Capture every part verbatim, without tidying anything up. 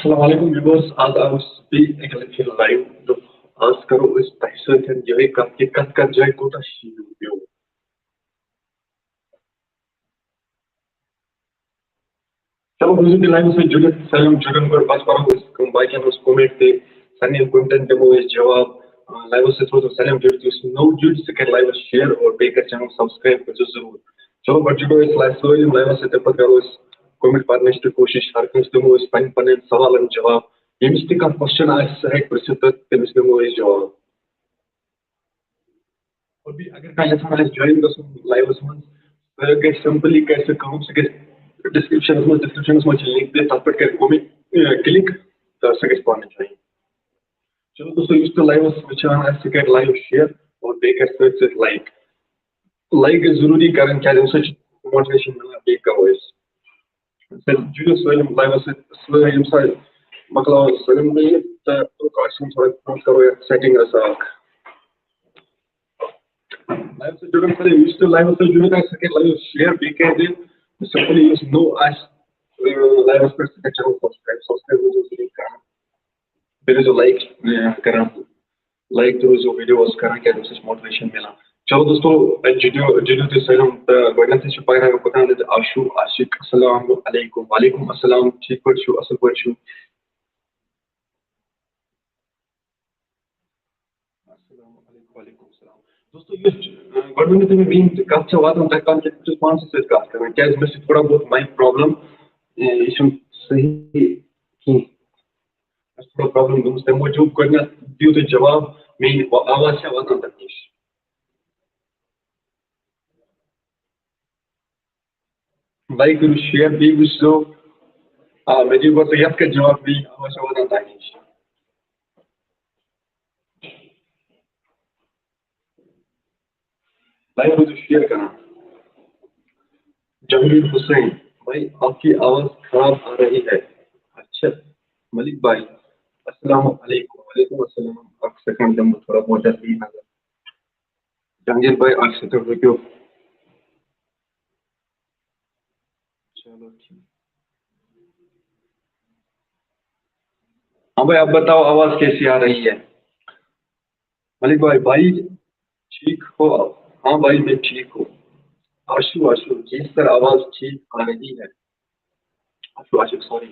السلام علیکم ویورز، آز آوُس بیٚیہِ اَکہِ لَٹہِ لایِو۔ دوٚپ، آز کَرو أسۍ تۄہہِ سۭتۍ یِہوٚے کَتھ کہِ کَتھ کَتھ جایہِ کوٗتاہ شیٖن پیوٚو۔ چلو، روٗزِو تُہۍ لایِوَس سۭتۍ جُڑِتھ، سٲلِم جُڑن گۄڈٕ، پَتہٕ پَرو أسۍ کٕم باقیَن ہٕنٛز کومینٹ تہِ، سارنٕے ہٕنٛدۍ کومینٹَن دِمو أسۍ جواب۔ آ، لایِوَس سۭتۍ روٗزِو سٲلِم جُڑِتھ، یُس نوٚو جُڑِ سُہ کَرِ لایِوَس شِیَر اور بیٚیہِ کَرِ چینل سبسکرایب، کٔرۍزیو ضروٗر۔ چلو، گۄڈٕ جُڑو أسۍ لایِو، سٲلِم لایِوَس سۭتۍ، تَمہِ پَتہٕ کَرو أسۍ کومینٹ پَرنٕچ تہِ کوٗشِش، ہر کٲنٛسہِ دِمو أسۍ پَنٕنۍ پَنٕنۍ سوالَن جواب۔ ییٚمِس تہِ کانٛہہ کوسچن آسہِ، سُہ ہیٚکہِ پِرٛژھِتھ تہٕ تٔمِس دِمو أسۍ جواب۔ اور بیٚیہِ اگر کانٛہہ یژھان آسہِ جویِن گژھُن لایِوَس منٛز، سُہ گژھِ سمپلی، کَرِ سُہ کٲم، سُہ گژھِ ڈسکرپشنَس منٛز، ڈسکرپشنَس منٛز چھِ لِنک دِتھ، تَتھ پٮ۪ٹھ کَرِ کُمِٹ کِلِک تہٕ سُہ گژھِ پانہٕ جویِن۔ چلو دوستو، یُس تہِ لایِوَس وٕچھان آسہِ، سُہ کَرِ لایِو شِیَر اور بیٚیہِ کَرِ سۭتۍ سۭتۍ لایِک۔ لایِک گژھِ ضروٗری کَرٕنۍ، کیٛازِ اَمہِ سۭتۍ چھِ موٹیویشن مِلان، بیٚیہِ کَرو أسۍ۔ تیٚلہِ جُڑِو سٲلِم لایِوَس سۭتۍ، سٲلِم ییٚمہِ ساتہٕ مۄکلاوو سٲلِم لٲگِتھ تہٕ آسہِ تھوڑا برونٛٹھ کَرو یَتھ سیٹِنٛگ رَژھا اَکھ۔ لایِو سۭتۍ جُڑُن خٲطرٕ، یُس تہِ لایِوَس سۭتۍ جُڑِتھ آسہِ، سُہ کَرِ لایِو شِیَر، بیٚیہِ کَرِ سِمپٕلی یُس نوٚو آسہِ، اۭں، لایِوَس پٮ۪ٹھ، سُہ کَرِ چینل سبسکرایب، سبسکرایب روٗزِو ضروٗری کَران، بیٚیہِ روٗزِو لایِک، اۭں، کَران، لایِک تہِ روٗزِو ویٖڈیوَس کَران، کیٛازِ اَمہِ سۭتۍ چھِ موٹیویشن مِلان۔ چلو دوستو، جُڑِو، جُڑِو تُہۍ سٲلِم، تہٕ گۄڈٕنٮ۪تھٕے چھُ پیغام اوٚتام زِ آشوٗب عاشق، السلام علیکم۔ وعلیکم السلام، ٹھیٖک پٲٹھۍ چھِو، اَصٕل پٲٹھۍ چھِو؟ السلام علیکم، وعلیکم السلام۔ دوستو، یُس، اَ، گۄڈٕ ؤنِو تُہۍ مےٚ، میٛٲنۍ کَتھ چھا واتان تۄہہِ تام کِنہٕ بہٕ چھُس پانسٕے سۭتۍ کَتھ کران؟ کیٛازِ مےٚ چھِ تھوڑا بہت مایِک پرٛابلِم، اَ، یہِ چھُنہٕ صحیح کینٛہہ۔ مےٚ چھِ تھوڑا پرٛابلِم گٔمٕژ، تَمہِ موٗجوٗب گۄڈٕنٮ۪تھ دِیِو تُہۍ جواب، میٛٲنۍ آواز چھا واتان تۄہہِ نِش؟ لایِک کٔرِو، شِیَر، بیٚیہِ وٕچھزیو۔ آ، مےٚ دِیِو گۄڈٕ تُہۍ یَتھ کَتھ جواب، بیٚیہِ آواز چھا واتان تۄہہِ نِش؟ لایِو روٗزِو شِیَر کران۔ جہانگیر حسین، بھائی، آپ کی آواز خراب آ رہی ہے۔ اچھا، ملک بھائی، السلام علیکم۔ وعلیکم السلام۔ اَکھ سیکنڈ دِمہٕ بہٕ تھوڑا بہت یَتھ بیٚیہِ نظر۔ جہانگیر بھائی، اَکھ سیکنڈ رُکِو۔ چلو ٹھیٖک۔ ہاں بھائی، اب بتاؤ آواز کیسی آ رہی ہے؟ ملک بھائی، بھائی ٹھیک ہو آپ؟ ہاں بھائی، میں ٹھیک ہوں۔ آشو، آشو، جی سر، آواز ٹھیک آ رہی ہے۔ آشو، آشو، سوری،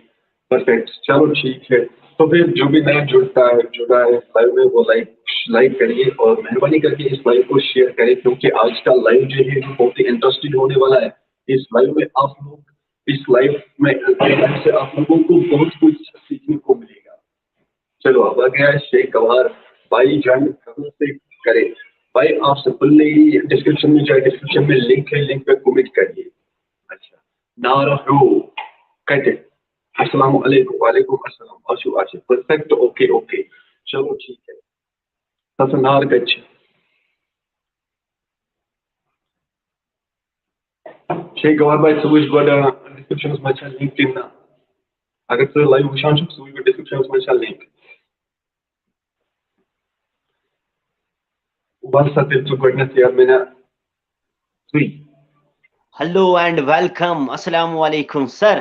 پرفیکٹ، چلو ٹھیک ہے۔ تو پھر جو بھی نیا جڑتا ہے، جڑا ہے لائیو میں، وہ لائک، لائک کریے اور مہربانی کر کے اس لائیو کو شیئر کریں، کیونکہ آج کا لائیو جو ہے، وہ بہت ہی انٹرسٹنگ ہونے والا ہے۔ اس لائیو میں آپ لوگ، اس لائیو میں، لائیو سے آپ لوگوں کو بہت کچھ سیکھنے کو ملے گا۔ چلو، اب آ گیا ہے شیخ گوہر۔ بھائی جوائن کہاں سے کرے؟ بھائی، آپ سمپل نہیں، ڈسکرپشن میں جائے، ڈسکرپشن میں لنک ہے، لنک پہ کمنٹ کریے۔ اچھا، نار ہو کتے؟ السلام علیکم۔ وعلیکم السلام۔ Ashu, Ashu, perfect, okay, okay, چلو ٹھیک ہے۔ تس نار کتہِ چھِ؟ شیخ گوہر بھائی، ژٕ وٕچھ گۄڈٕ ڈسکرپشنس منٛز چھا لنک کِنہٕ نہ؟ اگر ژٕ لایو وٕچھان چھُکھ، ژٕ وٕچھ گۄڈٕ ڈسکرپشنس منٛز چھا لنک۔ وَن سا تیٚلہِ ژٕ گۄڈٕنٮ۪تھ یَتھ مےٚ نا ژٕے۔ Hello and welcome. السلام علیکم سر۔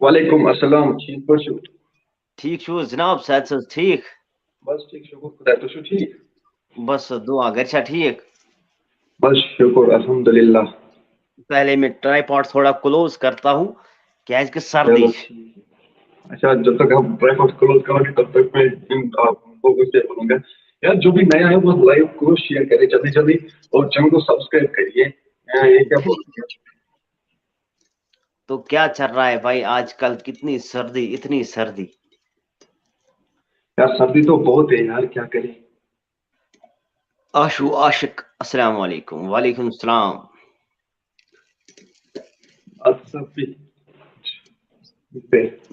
وعلیکم السلام، ٹھیٖک پٲٹھۍ چھِو؟ ٹھیٖک چھِو حظ جناب، صحت چھِ حظ ٹھیٖک؟ بس ٹھیٖک، شُکُر خۄدایَس، تُہۍ چھِو ٹھیٖک؟ بس دُعا، گرِ چھا ٹھیٖک؟ بس شُکُر الحمدللہ۔ پہلے میں ٹرائی پاڈ تھوڑا کلوز کرتا ہوں، کیازِ کہِ سردی چلو چھِ۔ ٹھیٖک۔ اچھا، جب تک ہم ٹرائی پاڈ کلوز کریں گے، تب تک میں ان آپ لوگوں سے بولوں گا، یار، جو بھی نیا ہے، وہ لائیو کو شیئر کرے جلدی جلدی اور چینل کو سبسکرائب کریے۔ یہ کیا بول رہی ہے؟ تو کیا چل رہا ہے بھائی، آج کل کتنی سردی، اتنی سردی؟ یار، سردی تو بہت ہے یار، کیا کریں؟ آشو عاشق، السلام علیکم۔ وعلیکم السلام۔ اچھا، پھر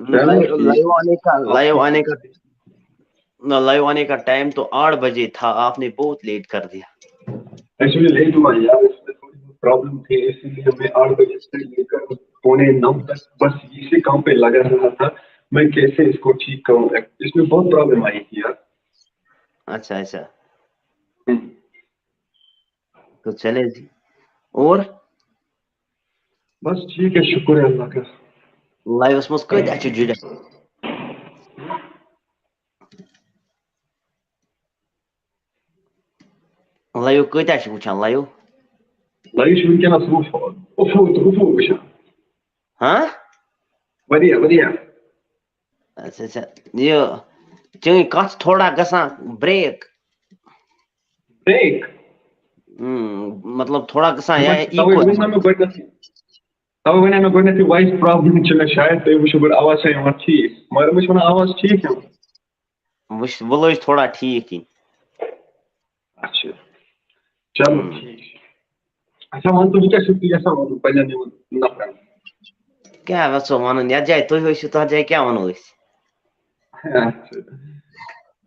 لائیو لائیو آنے کا، لائیو آنے کا، نہ، لائیو آنے کا ٹائم تو آٹھ بجے تھا، آپ نے بہت لیٹ کر دیا۔ ایکچولی لیٹ ہوا یار، اس میں تھوڑی بہت پرابلم تھی، اسی لیے میں آٹھ بجے سے لے کر پونے نو تک بس اسی کام پہ لگا رہا تھا، میں کیسے اس کو ٹھیک کروں۔ اس میں بہت پرابلم آئی تھی یار۔ اچھا اچھا، ہم۔ تو چلے جی۔ اور بس ٹھیک ہے، شکر ہے اللہ کا۔ لائیوس منٛز کۭتیاہ چھِ جُڑِتھ؟ لایو کۭتیٛاہ چھِ وٕچھان لایو؟ لایو چھِ وٕنکیٚنَس وُہ، وُہ، وُہ وٕچھان۔ ہاں؟ واریاہ، واریاہ۔ اچھا اچھا۔ یہِ چٲنۍ کتھ تھوڑا گژھان break۔ Break؟ مطلب تھوڑا گژھان یا تَوَے ووٚن نہ مےٚ گۄڈٕنیٚتھٕے، تَوَے وَنے مےٚ گۄڈٕنیٚتھٕے voice problem چھِ مےٚ شاید، تُہۍ وٕچھِو گۄڈٕ آواز چھا یِوان ٹھیٖک۔ مگر مےٚ چھِ وَنان آواز ٹھیٖک یِوان۔ وٕچھ، وۄنۍ لٲج تھوڑا ٹھیٖک یِنۍ۔ اچھا، چلو ٹھیٖک چھُ۔ اچھا، وَن تہٕ وۄنۍ کیٛاہ چھُکھ ژٕ یَژھان وَنُن پنٛنٮ۪ن یِمَن نفرَن؟ کیٛاہ یَژھو وَنُن؟ یَتھ جایہِ تُہۍ ٲسِو، تَتھ جایہِ کیٛاہ وَنو أسۍ؟ اچھا۔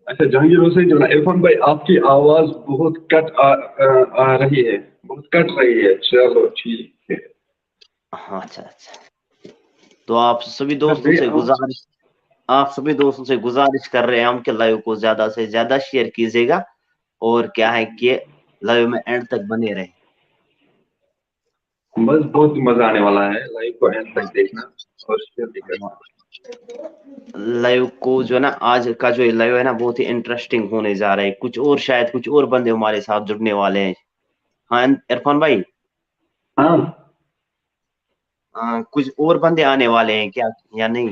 اچھا، جہانگیر حسین جو نا، عرفان بھائی، آپ کی آواز بہت کٹ آ, آ, آ رہی ہے، بہت کٹ رہی ہے۔ چلو ٹھیک ہے۔ اچھا اچھا۔ تو آپ سبھی دوستوں سے گزارش، آپ سبھی دوستوں سے گزارش کر رہے ہیں ہم کہ لائیو کو زیادہ سے زیادہ شیئر کیجیے گا، اور کیا ہے کہ لائیو میں اینڈ تک بنے رہیں۔ بس، بہت ہی مزہ آنے والا ہے لائیو کو اینڈ تک دیکھنا اور شیئر بھی کرنا۔ لائیو کو جو ہے نا، آج کا جو لائیو ہے نا، بہت ہی انٹرسٹنگ ہونے جا رہا ہے۔ کچھ اور، شاید کچھ اور بندے ہمارے ساتھ جڑنے والے ہیں۔ ہاں عرفان بھائی، ہاں۔ آ, کچھ اور بندے آنے والے ہیں کیا یا نہیں؟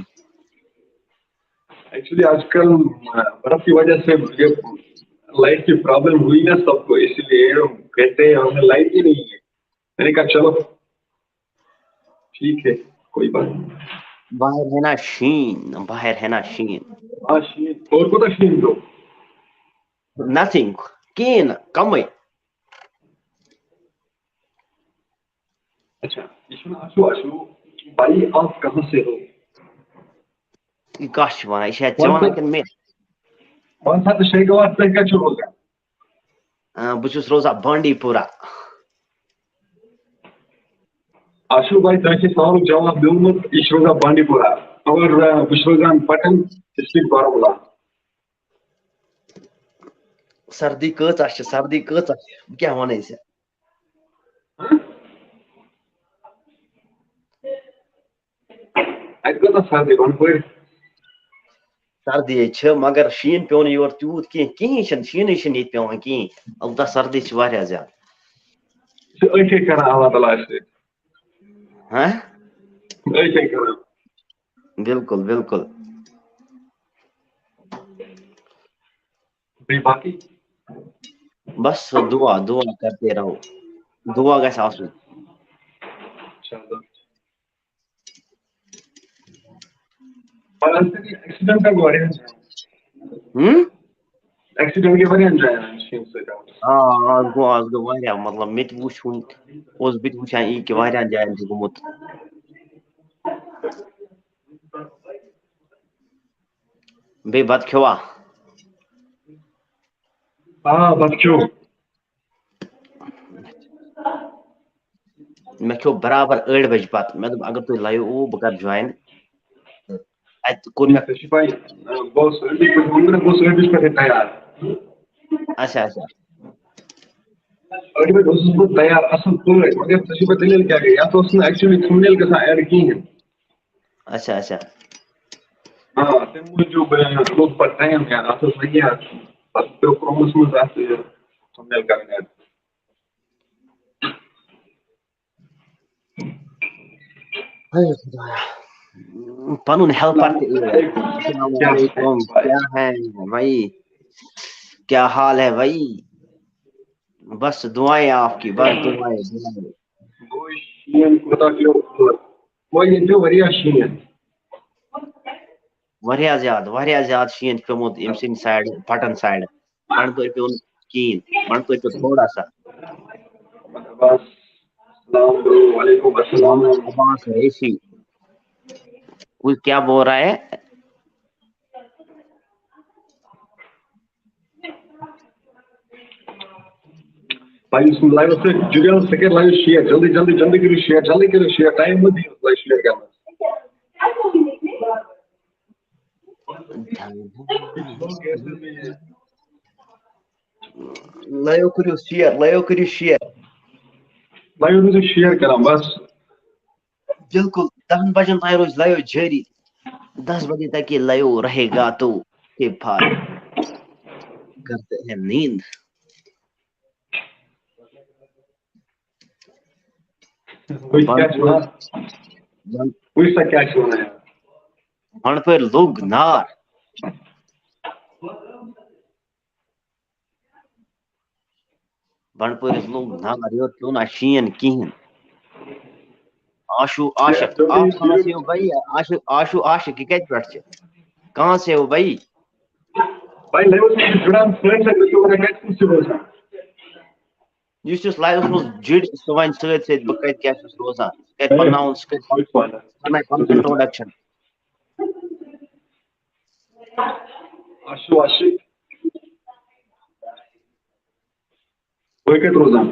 ایکچولی آج کل برف کی وجہ سے یہ لائٹ کی پرابلم ہوئی نا سب کو، اس لیے کہتے ہیں ہمیں لائٹ ہی نہیں ہے۔ میں نے کہا چلو ٹھیک ہے، کوئی بات نہیں۔ باہر ہے نا شین، باہر ہے نا شین۔ ہاں شین، اور کوتاہ شین تو؟ نتھنگ، کہین، کمے۔ اچھا، یہ چھُنہٕ آشو، آشو، بھائی آپ کہاں سے ہو؟ یہ کس چھُ ونان؟ یہ چھا ژےٚ ونان کِنہٕ مےٚ؟ وَن سا تہٕ شیخ گوار، تُہۍ کَتہِ چھِو روزان؟ آ، بہٕ چھُس روزان بانڈی پورہ۔ آشو بھائی، تۄہہِ چھُ سوالُک جواب میوٗلمُت، یہِ چھُ روزان بانڈی پورہ، اور آ، بہٕ چھُس روزان پٹن، ڈسٹرکٹ بارہمولہ۔ سردی کۭژاہ چھِ؟ سردی کۭژاہ چھِ؟ بہٕ کیٛاہ وَنَے ژےٚ؟ اَتہِ کۭژاہ سردی، وَن پٲٹھۍ؟ سردی ہے چھِ، مگر شیٖن پیوٚو نہٕ یورٕ تیوٗت کینٛہہ، کِہیٖنۍ چھِنہٕ، شیٖنٕے چھِنہٕ ییٚتہِ پیوان کِہیٖنۍ، البتہ سردی چھِ واریاہ زیادٕ۔ چھِ أتھۍ کران اللہ تعالیٰ اَسہِ سۭتۍ۔ ہاں؟ أتھۍ کران۔ بِلکُل، بِلکُل۔ بیٚیہِ باقٕے؟ بس دعا، دعا کرتے رہو، دعا گژھِ آسُن۔ چلو۔ پَتہٕ ٲسۍ ایکسیڈنٹ گوٚو واریاہَن جایَن۔ ہُم؟ ایکسیڈنٹ گٔے واریاہَن جایَن شیٖنہٕ سۭتۍ آمٕتۍ۔ آ، آز گوٚو، آز گوٚو واریاہ، مطلب، مےٚ تہِ وُچھ وُنہِ، اوسُس بہٕ تہِ وٕچھان یی کہِ واریاہَن جایَن چھُ گوٚمُت۔ بیٚیہِ بَتہٕ کھیوٚوا؟ آ، بَتہٕ کھیوٚو۔ مےٚ کھیوٚو برابر ٲٹھِ بجہِ پَتہٕ۔ مےٚ دوٚپ، اگر تُہۍ لایِو اوو، بہٕ کَرٕ جوین۔ اَتہِ کوٚر مےٚ۔ ژےٚ چھِ پَے، بہٕ اوسُس ٲٹھِ بجہِ پٮ۪ٹھ، ووٚن مےٚ، بہٕ اوسُس ٲٹھِ بجہِ پٮ۪ٹھٕے تیار۔ اچھا، اچھا۔ ٲٹھِ بجہِ اوسُس بہٕ تیار اَصٕل پٲٹھۍ، مگر ژےٚ چھِ پَتہٕ دٔلیٖل کیٛاہ گٔے؟ یَتھ اوس نہٕ actually thumbnail گژھان add کِہیٖنۍ۔ اچھا، اچھا۔ آ، تَمہِ موٗجوٗب، آ، لوٚگ پَتہٕ ٹایم یارٕ، اَتھ اوس واریاہ، پَتہٕ پیوٚو Chromeَس منٛز اَتھ، آ، thumbnail کَرٕنۍ add۔ ہے خدایا۔ پنُن helper تہِ ٲدۍ۔ السلام علیکم، کیا ہے بھائی؟ کیا حال ہے بھائی؟ بس دعائیں آپ کی، بس دعائیں، دعائیں۔ گوٚو شیٖن کوٗتاہ پیوٚو؟ وۄنۍ ییٚتہِ پیوٚو واریاہ شیٖن۔ واریاہ زیادٕ، واریاہ زیادٕ شیٖن چھُ پیوٚمُت أمۍ سٕنٛدِ side، پٹن side۔ بنڈپورِ پیوٚو نہٕ کِہیٖنۍ، بنڈپورِ پیوٚو تھوڑا سا۔ السلام علیکم، السلام۔ عباس ریشی، کوئی کیا بول رہا ہے؟ بھائی، اس لائیو سے جڑے ہو، سکے لائیو شیئر، جلدی، جلدی، جلدی کرو شیئر، جلدی کرو شیئر، ٹائم مت دیو لائیو شیئر کرنا۔ لایو کٔرِو شیئر، لایو کٔرِو شیئر۔ لایو روٗزِو شیئر کران بس۔ بِلکُل، دَہَن بجن تام روزِ لایو جٲری۔ دَس بجے تک یہ لایو رہے گا تو کے بعد کرتے ہیں نیند۔ وٕچھ کیٛاہ چھِ وَنان؟ وٕچھ سا کیٛاہ چھِ وَنان یارٕ۔ بنڈپورِ لوٚگ نار۔ بنڈپورِس لوٚگ نار، یورٕ پیوٚو نہٕ شیٖن کِہیٖنۍ۔ آشو عاشق، آپ کہاں سے ہو بھائی؟ آشو، آشو عاشق، یہ کتہِ پٮ۪ٹھ چھِ؟ کہاں سے ہو بھائی؟ بھائی، لایوَس منٛز چھُ جُڑان سٲنۍ سۭتۍ، تُہۍ چھِو وَنان کَتہِ کُس چھُ روزان؟ یُس یُس لایوَس منٛز جُڑِ، سُہ وَنہِ سۭتۍ سۭتۍ بہٕ کَتہِ کیٛاہ چھُس روزان، سُہ کَرِ پَنُن ناو، سُہ کَرِ پَنٕنۍ introduction۔ آشو عاشق۔ بہٕ کَتہِ روزان؟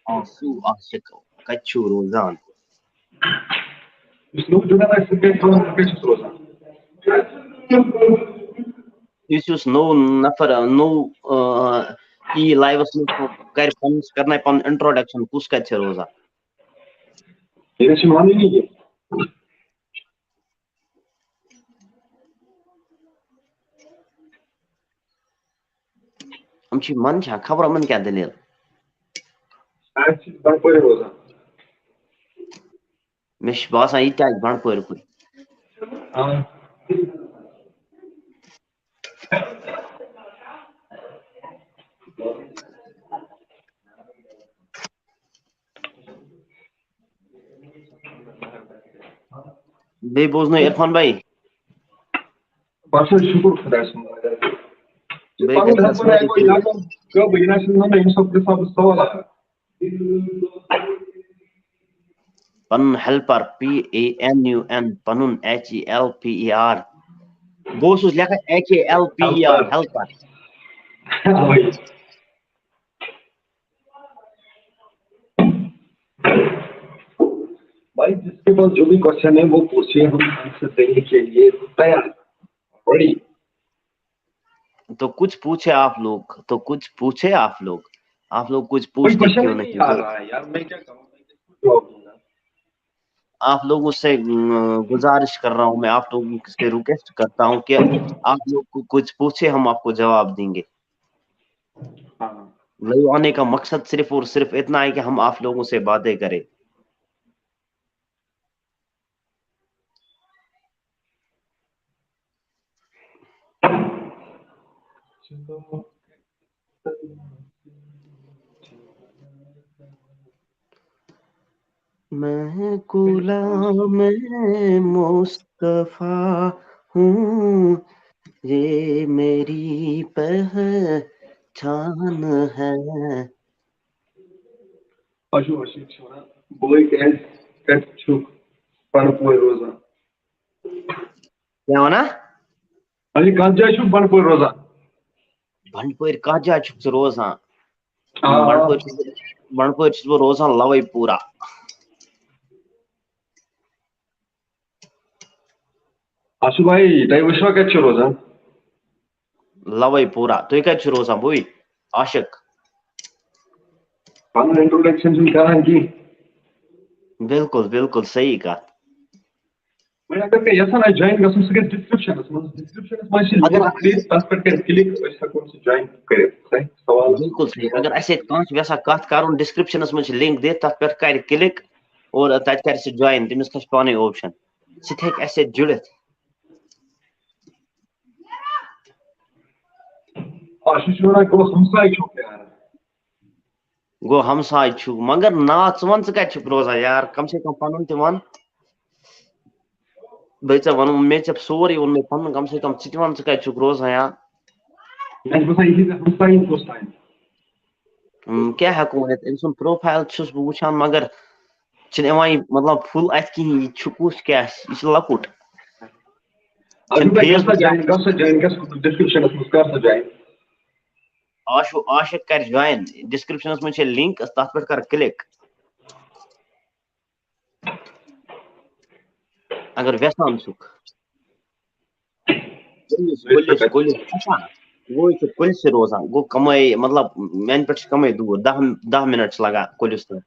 آشو عاشق، کَتہِ چھُو روزان؟ یُس نوٚو جُڑان آسہِ، سُہ کَتہِ روزان، بہٕ کَتہِ چھُس روزان؟ یُس یُس نوٚو نفر، نوٚو، آ، یی لایوَس منٛز، سُہ کَرِ پَنُن، سُہ کَرنایہِ پَنُن introduction، کُس کَتہِ چھُ روزان؟ ییٚتہِ چھِ وَنٲنی کینٛہہ۔ یِم چھِ منٛدچھان، خبر یِمَن کیٛاہ دٔلیٖل۔ اَسہِ چھِ بَنٛڈپورِ روزان۔ مےٚ چھِ باسان، یہِ تہِ آسہِ بَنٛڈپورِ کُے۔ آ۔ بیٚیہِ بوزنٲیِو عرفان بھائی۔ بس حظ، شُکُر خۄدایَس کُن۔ بیٚیہِ پَنُن گژھِ helper آسُن ہٮ۪کو یہِ لَگُن۔ کٲبہٕ، یہِ نہ چھُنہٕ وَنان، ییٚمہِ ساتہٕ تہِ سبز سوال آسہِ۔ پَنُن helper، P A N U N، پَنُن، H E L P E R۔ بہٕ اوسُس لیکھان H A L P E R، helper۔ Helper۔ اوے۔ भाई, जिसके पास जो भी question है, वो पूछिए, हम आंसर देने के लिए तैयार हैं। Ready? तो कुछ पूछे आप लोग, तो कुछ पूछे आप लोग, आप लोग कुछ कोई पूछते question क्यों ही नहीं नहीं आ हो? रहा है यार, मैं क्या करूँ, मैं किसको जवाब दूंगा? आप लोगों से, उम, गुजारिश कर रहा हूँ, मैं आप लोगों से रिक्वेस्ट करता हूँ कि आप लोग को कुछ पूछे, हम आपको जवाब देंगे। हाँ। लाइव आने का मकसद सिर्फ और सिर्फ इतना है कि हम आप लोगों से बातें करें। मैं गुलाम मुस्तफा हूँ, ये मेरी पहचान है। آشو عاشق چھُ وَنان، بوے کیٛازِ، کَتہِ چھُکھ بنڈپورِ روزان؟ کیٛاہ وَنان؟ اَسہِ کَتھ جایہِ چھُکھ بنڈپورِ روزان؟ بنڈپورِ کَتھ جایہِ چھُکھ ژٕ روزان؟ آ۔ بنڈپورِ چھُس، بنڈپورِ چھُس بہٕ روزان لوے پورہ۔ آشو بھائی، تُہۍ وٕچھوا کَتہِ چھِو روزان؟ لوے پورہ۔ تُہۍ کَتہِ چھِو روزان، بوے عاشق؟ پَنُن introduction چھُنہٕ کران کینٛہہ۔ بِلکُل، بِلکُل صحیح کَتھ۔ وۄنۍ اگر مےٚ یَژھان آسہِ join گژھُن، سُہ گژھِ description منٛز۔ Description منٛز چھِ اگر link دِتھ، تَتھ پٮ۪ٹھ کَرِ click، أسۍ ہٮ۪کون سُہ join کٔرِتھ۔ صحیح سوال۔ بِلکُل صحیح۔ اگر اَسہِ سۭتۍ کانٛہہ چھُ یَژھان کَتھ کَرُن، description منٛز چھِ link دِتھ، تَتھ پٮ۪ٹھ کَرِ click اور تَتہِ کَرِ سُہ join، تٔمِس کھسہِ پانَے option۔ سُہ تہِ ہیٚکہِ اَسہِ سۭتۍ جُڑِتھ۔ آ، سُہ چھُ وَنان، گوٚو ہمساے چھُکھ یار۔ گوٚو ہمساے چھُکھ، مگر نا، ژٕ وَن، ژٕ کَتہِ چھُکھ روزان یار؟ کم سے کم پَنُن تہِ وَن۔ بہٕ ژےٚ وَنہٕ، مےٚ ژےٚ سورُے ووٚن مےٚ پَنُن، کم سے کم ژٕ تہِ وَن، ژٕ کَتہِ چھُکھ روزان یار؟ مےٚ چھُ باسان، یہِ چھِ ژےٚ ہمساے کُس تام۔ ہم، کیٛاہ ہٮ۪کو ؤنِتھ؟ أمۍ سُنٛد profile چھُس بہٕ وٕچھان، مگر چھِنہٕ یِوان یہِ، مطلب، full اَتھِ کِہیٖنۍ۔ یہِ چھُ کُس کیٛاہ؟ یہِ چھُ لۄکُٹ۔ اَدٕ چھِنہٕ تۄہہِ گژھِ سا Facebook join، گژھ سا join، گژھ description منٛز کر سا join۔ آشو عاشق کَرِ join، description منٛز چھِ link، تَتھ پٮ۪ٹھ کر click۔ اگر وٮ۪ژھان چھُکھ۔ کُلِس، کُلِس، کُلِس، اچھا، وۄنۍ چھُ کُلسٕے روزان، گوٚو کَمٕے، مطلب، میٛانہِ پٮ۪ٹھ چھِ کَمٕے دوٗر، دَہ، دَہ مِنَٹ چھِ لَگان کُلِس تام۔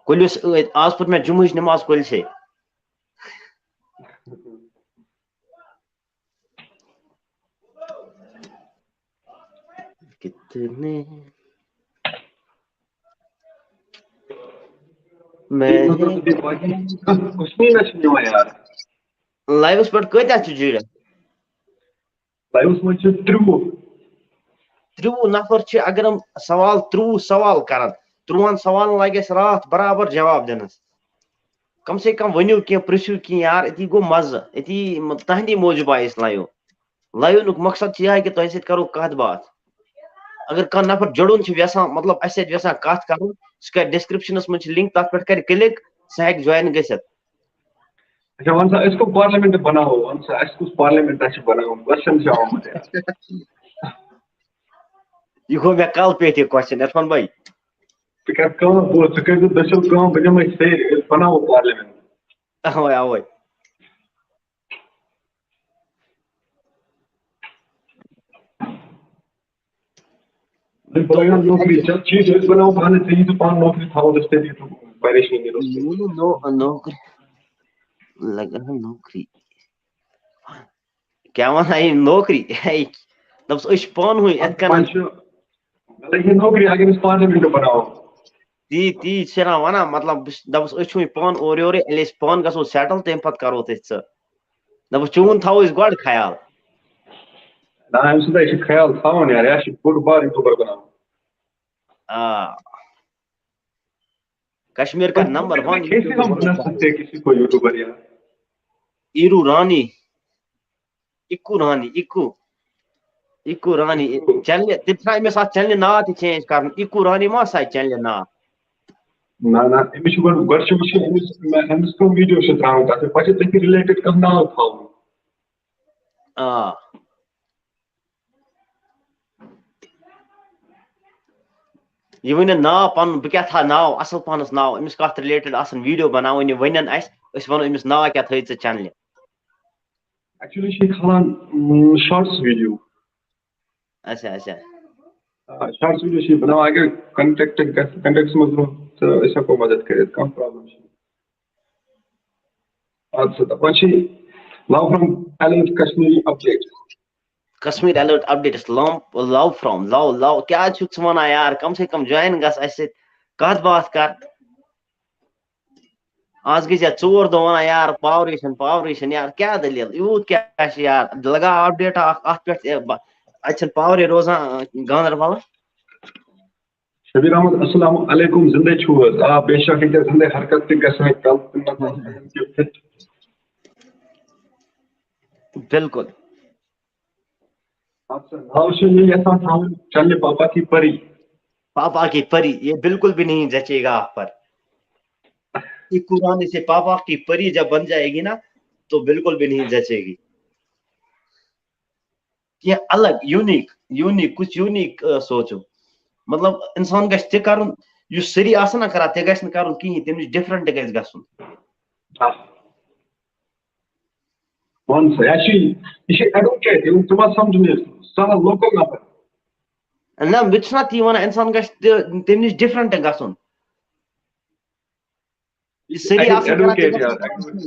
کُلِس ٲدۍ، آز پٔر مےٚ جُمعٕچ نٮ۪ماز کُلسٕے۔ کتنے۔ میں مطلب بیٚیہِ باقٕے کانٛہہ question نہ چھِ نِوان یار۔ لایوَس پٮ۪ٹھ کۭتیٛاہ چھِ جُڑِتھ؟ لایوَس منٛز چھِ ترٛوٚوُہ۔ ترٛوٚوُہ نفر چھِ، اگر یِم سوال، ترٛوٚوُہ سوال کرن، ترٛوہن سوالن لگہِ اَسہِ راتھ برابر جواب دِنس۔ کم سے کم ؤنِو کینٛہہ، پرژھِو کینٛہہ یار، أتی گوٚو مزٕ، أتی م-، تہنٛدی موٗجوٗب آیہِ أسۍ لایو۔ لایونُک مقصد چھُ یِہوٚے کہِ تۄہہِ سۭتۍ کرو کتھ باتھ۔ اگر کانٛہہ نفر جُڑُن چھُ یژھان، مطلب اَسہِ سۭتۍ یژھان کتھ کرُن، سُہ کرِ descriptionس منٛز چھِ link، تتھ پٮ۪ٹھ کرِ click، سُہ ہیٚکہِ join گٔژھِتھ۔ اچھا وَن سا، أسۍ کُس parliament بناوو؟ وَن سا، اَسہِ کُس parliament چھُ بناوُن؟ Question چھُ آمُت یار۔ یہِ گوٚو مےٚ کلہٕ پیٚٹھ یہِ question، عرفان بھائی۔ ژٕ کر کٲم، بہٕ، ژٕ کٔرۍ زِ دٔسِل کٲم، بہٕ دِمے سیرِ، أسۍ بناوو parliament۔ اوے اوے۔ أسۍ بناوو نوکری، ژےٚ چھی، أسۍ بناوو پانہٕ، ژےٚ یی ژٕ پانہٕ نوکری تھاوو، أسۍ تیٚلہِ یہِ پریشٲنی روٚستُے۔ مےٚ نہٕ نو-، نوکری لگن نوکری۔ کیٛاہ وَنان یہِ نوکری؟ ہے، دوٚپُس أسۍ چھِ پانہٕ ؤنۍ یِتھ کَنَن۔ وۄنۍ چھُ، مطلب، یہِ نوکری اگر أسۍ parliament بناوو۔ تی، تی چھِ نا وَنان، مطلب، بہٕ چھُس، دَپُس أسۍ چھِ وۄنۍ پانہٕ اورٕ یورٕ، ییٚلہِ أسۍ پانہٕ گژھو settle، تَمہِ پَتہٕ کَرو تٔتھۍ ژٕ۔ دَپُس چون تھاوو أسۍ گۄڈٕ خیال۔ نہ، أمۍ سُنٛد ہے چھُ خیال تھاوُن یار، یہِ چھُ بوٚڑ بار YouTuber بناوُن۔ آ۔ کشمیر کا number one کیسے ہم بنا سکتے ہیں کسی کو YouTuber یار؟ ایرو رانی۔ اِکو رانی، اِکو۔ اِکو رانی۔ چینلہِ، تٔمۍ چھُنہ أمِس اَتھ چینلہِ ناو تہِ change کَرُن۔ اِکو رانی ما آسہِ اَتھ چینلہِ ناو؟ نہ، نہ، أمِس چھُ گۄڈٕ، گۄڈٕ چھُ وٕچھُن أمِس، أمِس کٕم video چھِ ترٛاوان تَتھ پٮ۪ٹھ، پَتہٕ چھِ تٔتھی related کانٛہہ ناو تھاوُن۔ آ۔ یہِ ؤنِو ناو پَنُن، بہٕ کیٛاہ تھاوٕ ناو، اَصٕل پَہنَس ناو، أمِس کَتھ related آسَن video بَناوٕنۍ، یہِ ؤنِن اَسہِ، أسۍ وَنو أمِس ناو کیٛاہ تھٲیِو ژٕ چینلہِ۔ Actually چھِ یہِ کھالان، اۭں، shorts video۔ اچھا، اچھا۔ آ، shorts video چھِ یہِ بَناوان، اگر contact گژھِ، contactس منٛز روٗد تہٕ أسۍ ہٮ۪کو مدد کٔرِتھ، کانٛہہ problem چھُنہٕ۔ اَدٕ سا، دَپان چھِ love from Alert Kashmiri update۔ Kashmir alert updates, love، love from، love، love، کیٛاہ چھُکھ ژٕ وَنان یار؟ کم سے کم join گژھ اَسہِ سۭتۍ، کَتھ باتھ کَر۔ آز گٔے ژےٚ ژور دۄہ وَنان یار، powerٕے چھَنہٕ، powerٕے چھَنہٕ یار، کیٛاہ دٔلیٖل؟ یوٗت کیٛاہ چھِ یار؟ لگاو اپڈیٹ اَکھ اَتھ پٮ۪ٹھ، اے، بہ-، اَتہِ چھَنہٕ powerٕے روزان، اَ، گاندربلَس۔ شبیر احمد، السلام علیکم، زندے چھو حظ؟ آ، بے شک، ییٚتہِ زندے حرکت تہِ گژھِ وۄنۍ کَم، تِم نہ تھاوَن تِم تہِ fit۔ بِلکُل۔ اَدٕ سا، ناو چھُ یہِ یَژھان تھاوُن چنلہِ پاپا کی پری۔ پاپا کی پری، یہ بالکل بھی نہیں جچے گا آپ پر۔ اِکو رانی سے پاپا کی پری جب بن جائے گی نا، تو بالکل بھی نہیں جچے گی۔ کینٛہہ الگ، unique، unique، کچھ unique، آ، سوچو۔ مطلب، اِنسان گژھِ تہِ کَرُن، یُس سٲری آسَن نا کَران، تہِ گژھِ نہٕ کَرُن کِہیٖنۍ، تَمہِ نِش different گژھِ گژھُن۔ آ۔ وَن سا، یہِ چھُ، یہِ چھُ advocate، یہِ، ژٕ ما سَمجھ مےٚ، سہل local نفر۔ نہ، بہٕ تہِ چھُس نا تی وَنان، اِنسان گژھِ تہِ تَمہِ نِش different گژھُن۔ یہِ سٲری اَسہِ آسَن کَران، تہِ advocate گژھِ یار، نہٕ کَرُن۔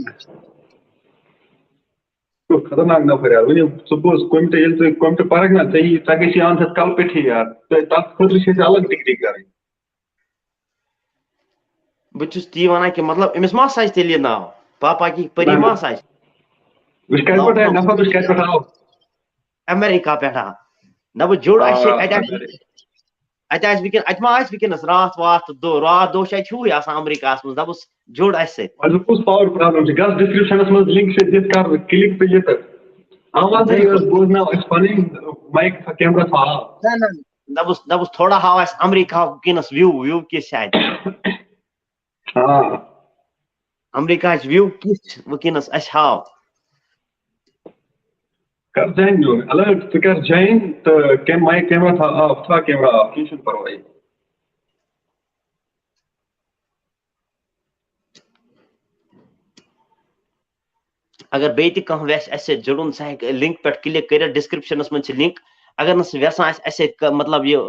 ژٕ خطرناک نفر یار، وٕنہِ ژٕ بوز، کُنہِ تہِ، ییٚلہِ ژٕ کُنہِ تہِ پَرَکھ نا، ژےٚ یی، ژےٚ گژھی اَنٛد ہٮ۪تھ کَلہٕ پیٚٹھی یار، تہٕ تَتھ خٲطرٕ چھِ اَسہِ الگ degree کَرٕنۍ۔ بہٕ چھُس تی وَنان کہِ مطلب أمِس ما سَجہِ تیٚلہِ یہِ ناو؟ پاپا کی پری نہ، نہ۔ ما سَجہِ؟ وٕچھ کَتہِ پٮ۪ٹھ آے نفر، وٕچھ کَتہِ پٮ۪ٹھ آو۔ امریکہ پٮ۪ٹھ آ۔ دَپُس جُڑ اَسہِ سۭتۍ، آ، اَتہِ آسہِ، اَتہِ آسہِ وٕنکٮ۪ن، اَتہِ ما آسہِ وٕنکٮ۪نَس راتھ واتھ تہٕ دۄہ، راتھ دۄہ چھُ اَتہِ ہیوٗے آسان امریکہس منٛز۔ دَپُس جُڑ اَسہِ سۭتۍ۔ وۄنۍ کُس power problem چھِ؟ گژھ descriptionس منٛز link چھِ، دِتھ کر click تہٕ یہِ تہٕ آواز بِلکُل۔ بوزناو اَسہِ پَنٕنۍ، mic camera تھاو آف۔ نہ، نہ، دَپُس، دَپُس تھوڑا ہاو اَسہِ امریکہ وٕنکٮ۪نَس view، view کِژھ چھِ اَتہِ؟ آ۔ امریکہٕچ view کِژھ چھِ وٕنکٮ۪نَس اَسہِ ہاو؟ کر join میون alert، ژٕ کر join تہٕ کَم-، mic camera تھاو آف، تھاو camera آف، کینٛہہ چھُنہٕ پَرواے۔ اگر بیٚیہِ تہِ کانٛہہ ویٚژھِ اَسہِ سۭتۍ جُڑُن، سُہ ہیٚکہِ link پٮ۪ٹھ click کٔرِتھ، descriptionس منٛز چھِ link۔ اگر نہٕ سُہ ویٚژھان آسہِ اَسہِ سۭتۍ ک-، مطلب یہِ،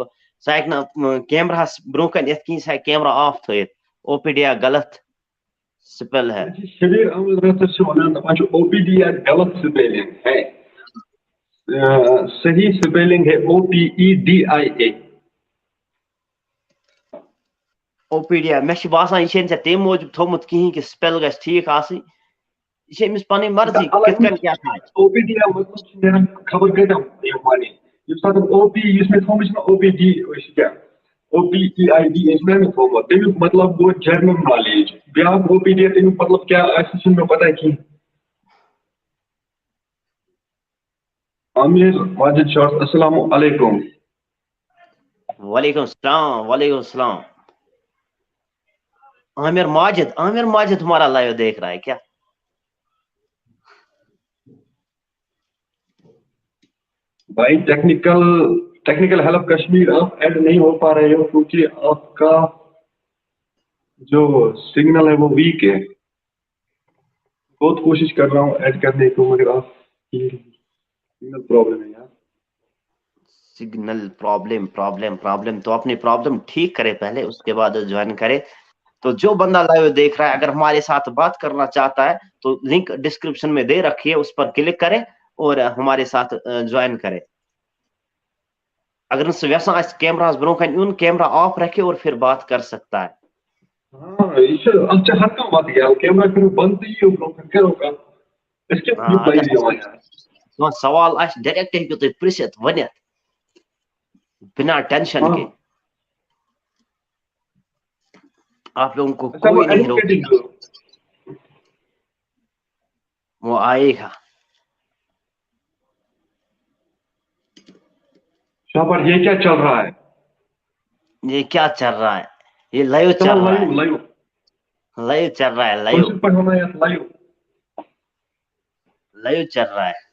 سُہ ہیٚکہِ نہٕ، م، cameraہَس برٛونٛہہ کَنہِ یِتھ کِہیٖنۍ، سُہ ہیٚکہِ camera off تھٲیِتھ۔ او پی ڈی یا غلط spell ہے۔ شبیر احمد رٲتھر چھُ وَنان، دَپان چھُ، او پی ڈی یا غلط spelling ہے۔ آ، صحیح spelling ہے O P E D I A. اوپیڈیا، مےٚ چھُ باسان، یہِ چھُنہٕ ژےٚ تَمہِ موٗجوٗب تھوٚومُت کِہیٖنۍ کہِ spell گژھِ ٹھیٖک آسٕنۍ۔ یہِ چھِ أمِس پَنٕنۍ مرضی، الگ کِتھ کٔنۍ کیٛاہ تھاوِ۔ اوپیڈیا مطلب چھِ نیران خبر کۭتیٛاہ یِم وَنہِ۔ ییٚمہِ ساتہٕ او پی، یُس مےٚ تھوٚومُت چھُنہ او پی ڈی، أسۍ چھِ کیٛاہ؟ او پی ای آی ڈی، یہِ چھُ مےٚ تھوٚومُت۔ تَمیُک مطلب گوٚو general knowledge۔ بیٛاکھ او پی ڈی، تَمیُک مطلب کیٛاہ آسہِ، سُہ چھُنہٕ مےٚ پَتہ کِہیٖنۍ۔ عامر ماجد شاہ، السلام علیکم۔ وعلیکم السلام، وعلیکم السلام۔ عامر ماجد، عامر ماجد ہمارا لائیو دیکھ رہا ہے کیا؟ بھائی، ٹیکنیکل، ٹیکنیکل ہیلپ کشمیر، آپ ایڈ نہیں ہو پا رہے ہو کیونکہ آپ کا جو سگنل ہے وہ ویک ہے۔ بہت کوشش کر رہا ہوں ایڈ کرنے کو، مگر آپ کی سگنل پرابلم ہے یار۔ Signal problem, problem, problem. تو اپنی پرابلم ٹھیک کرے پہلے، اس کے بعد جوائن کرے۔ تو جو بندہ لائیو دیکھ رہا ہے، اگر ہمارے ساتھ بات کرنا چاہتا ہے تو لنک ڈسکرپشن میں دے رکھی ہے، اس پر کلک کرے اور ہمارے ساتھ جوائن کرے۔ اگر نہٕ سُہ یژھان آسہِ کیمراہَس برونٛہہ کَنہِ یُن، کیمرا آف رکھے اور پھر بات کر سکتا ہے۔ ہاں، یہ سے اچھا ہر کانٛہہ وَتھ گیا، کیمرا کٔرِو بنٛد تہٕ یِیِو برونٛہہ کَنہِ، کٔرِو کَتھ۔ أسۍ کیٛاہ ہاں، چھِ پَیی اگر دِوان یار؟ کانٛہہ سوال آسہِ، ڈائریکٹ ہیٚکِو تُہۍ پرٛژھِتھ، ؤنِتھ، بنا ٹینشن ہاں۔ کے۔ آپ لوگوں کو اچھا، وہ کوئی نہیں ایڈوکیٹ روکے گا، وہ آئے گا۔ شاہ پر یہ کیا چل رہا ہے؟ یہ کیا چل رہا ہے؟ یہ لائیو چل چلو رہا ہے، لائیو، لائیو۔ لائیو چل رہا ہے، لائیو، کٲشِر پٲٹھۍ وَنان یَتھ لایِو۔ لائیو چل رہا ہے۔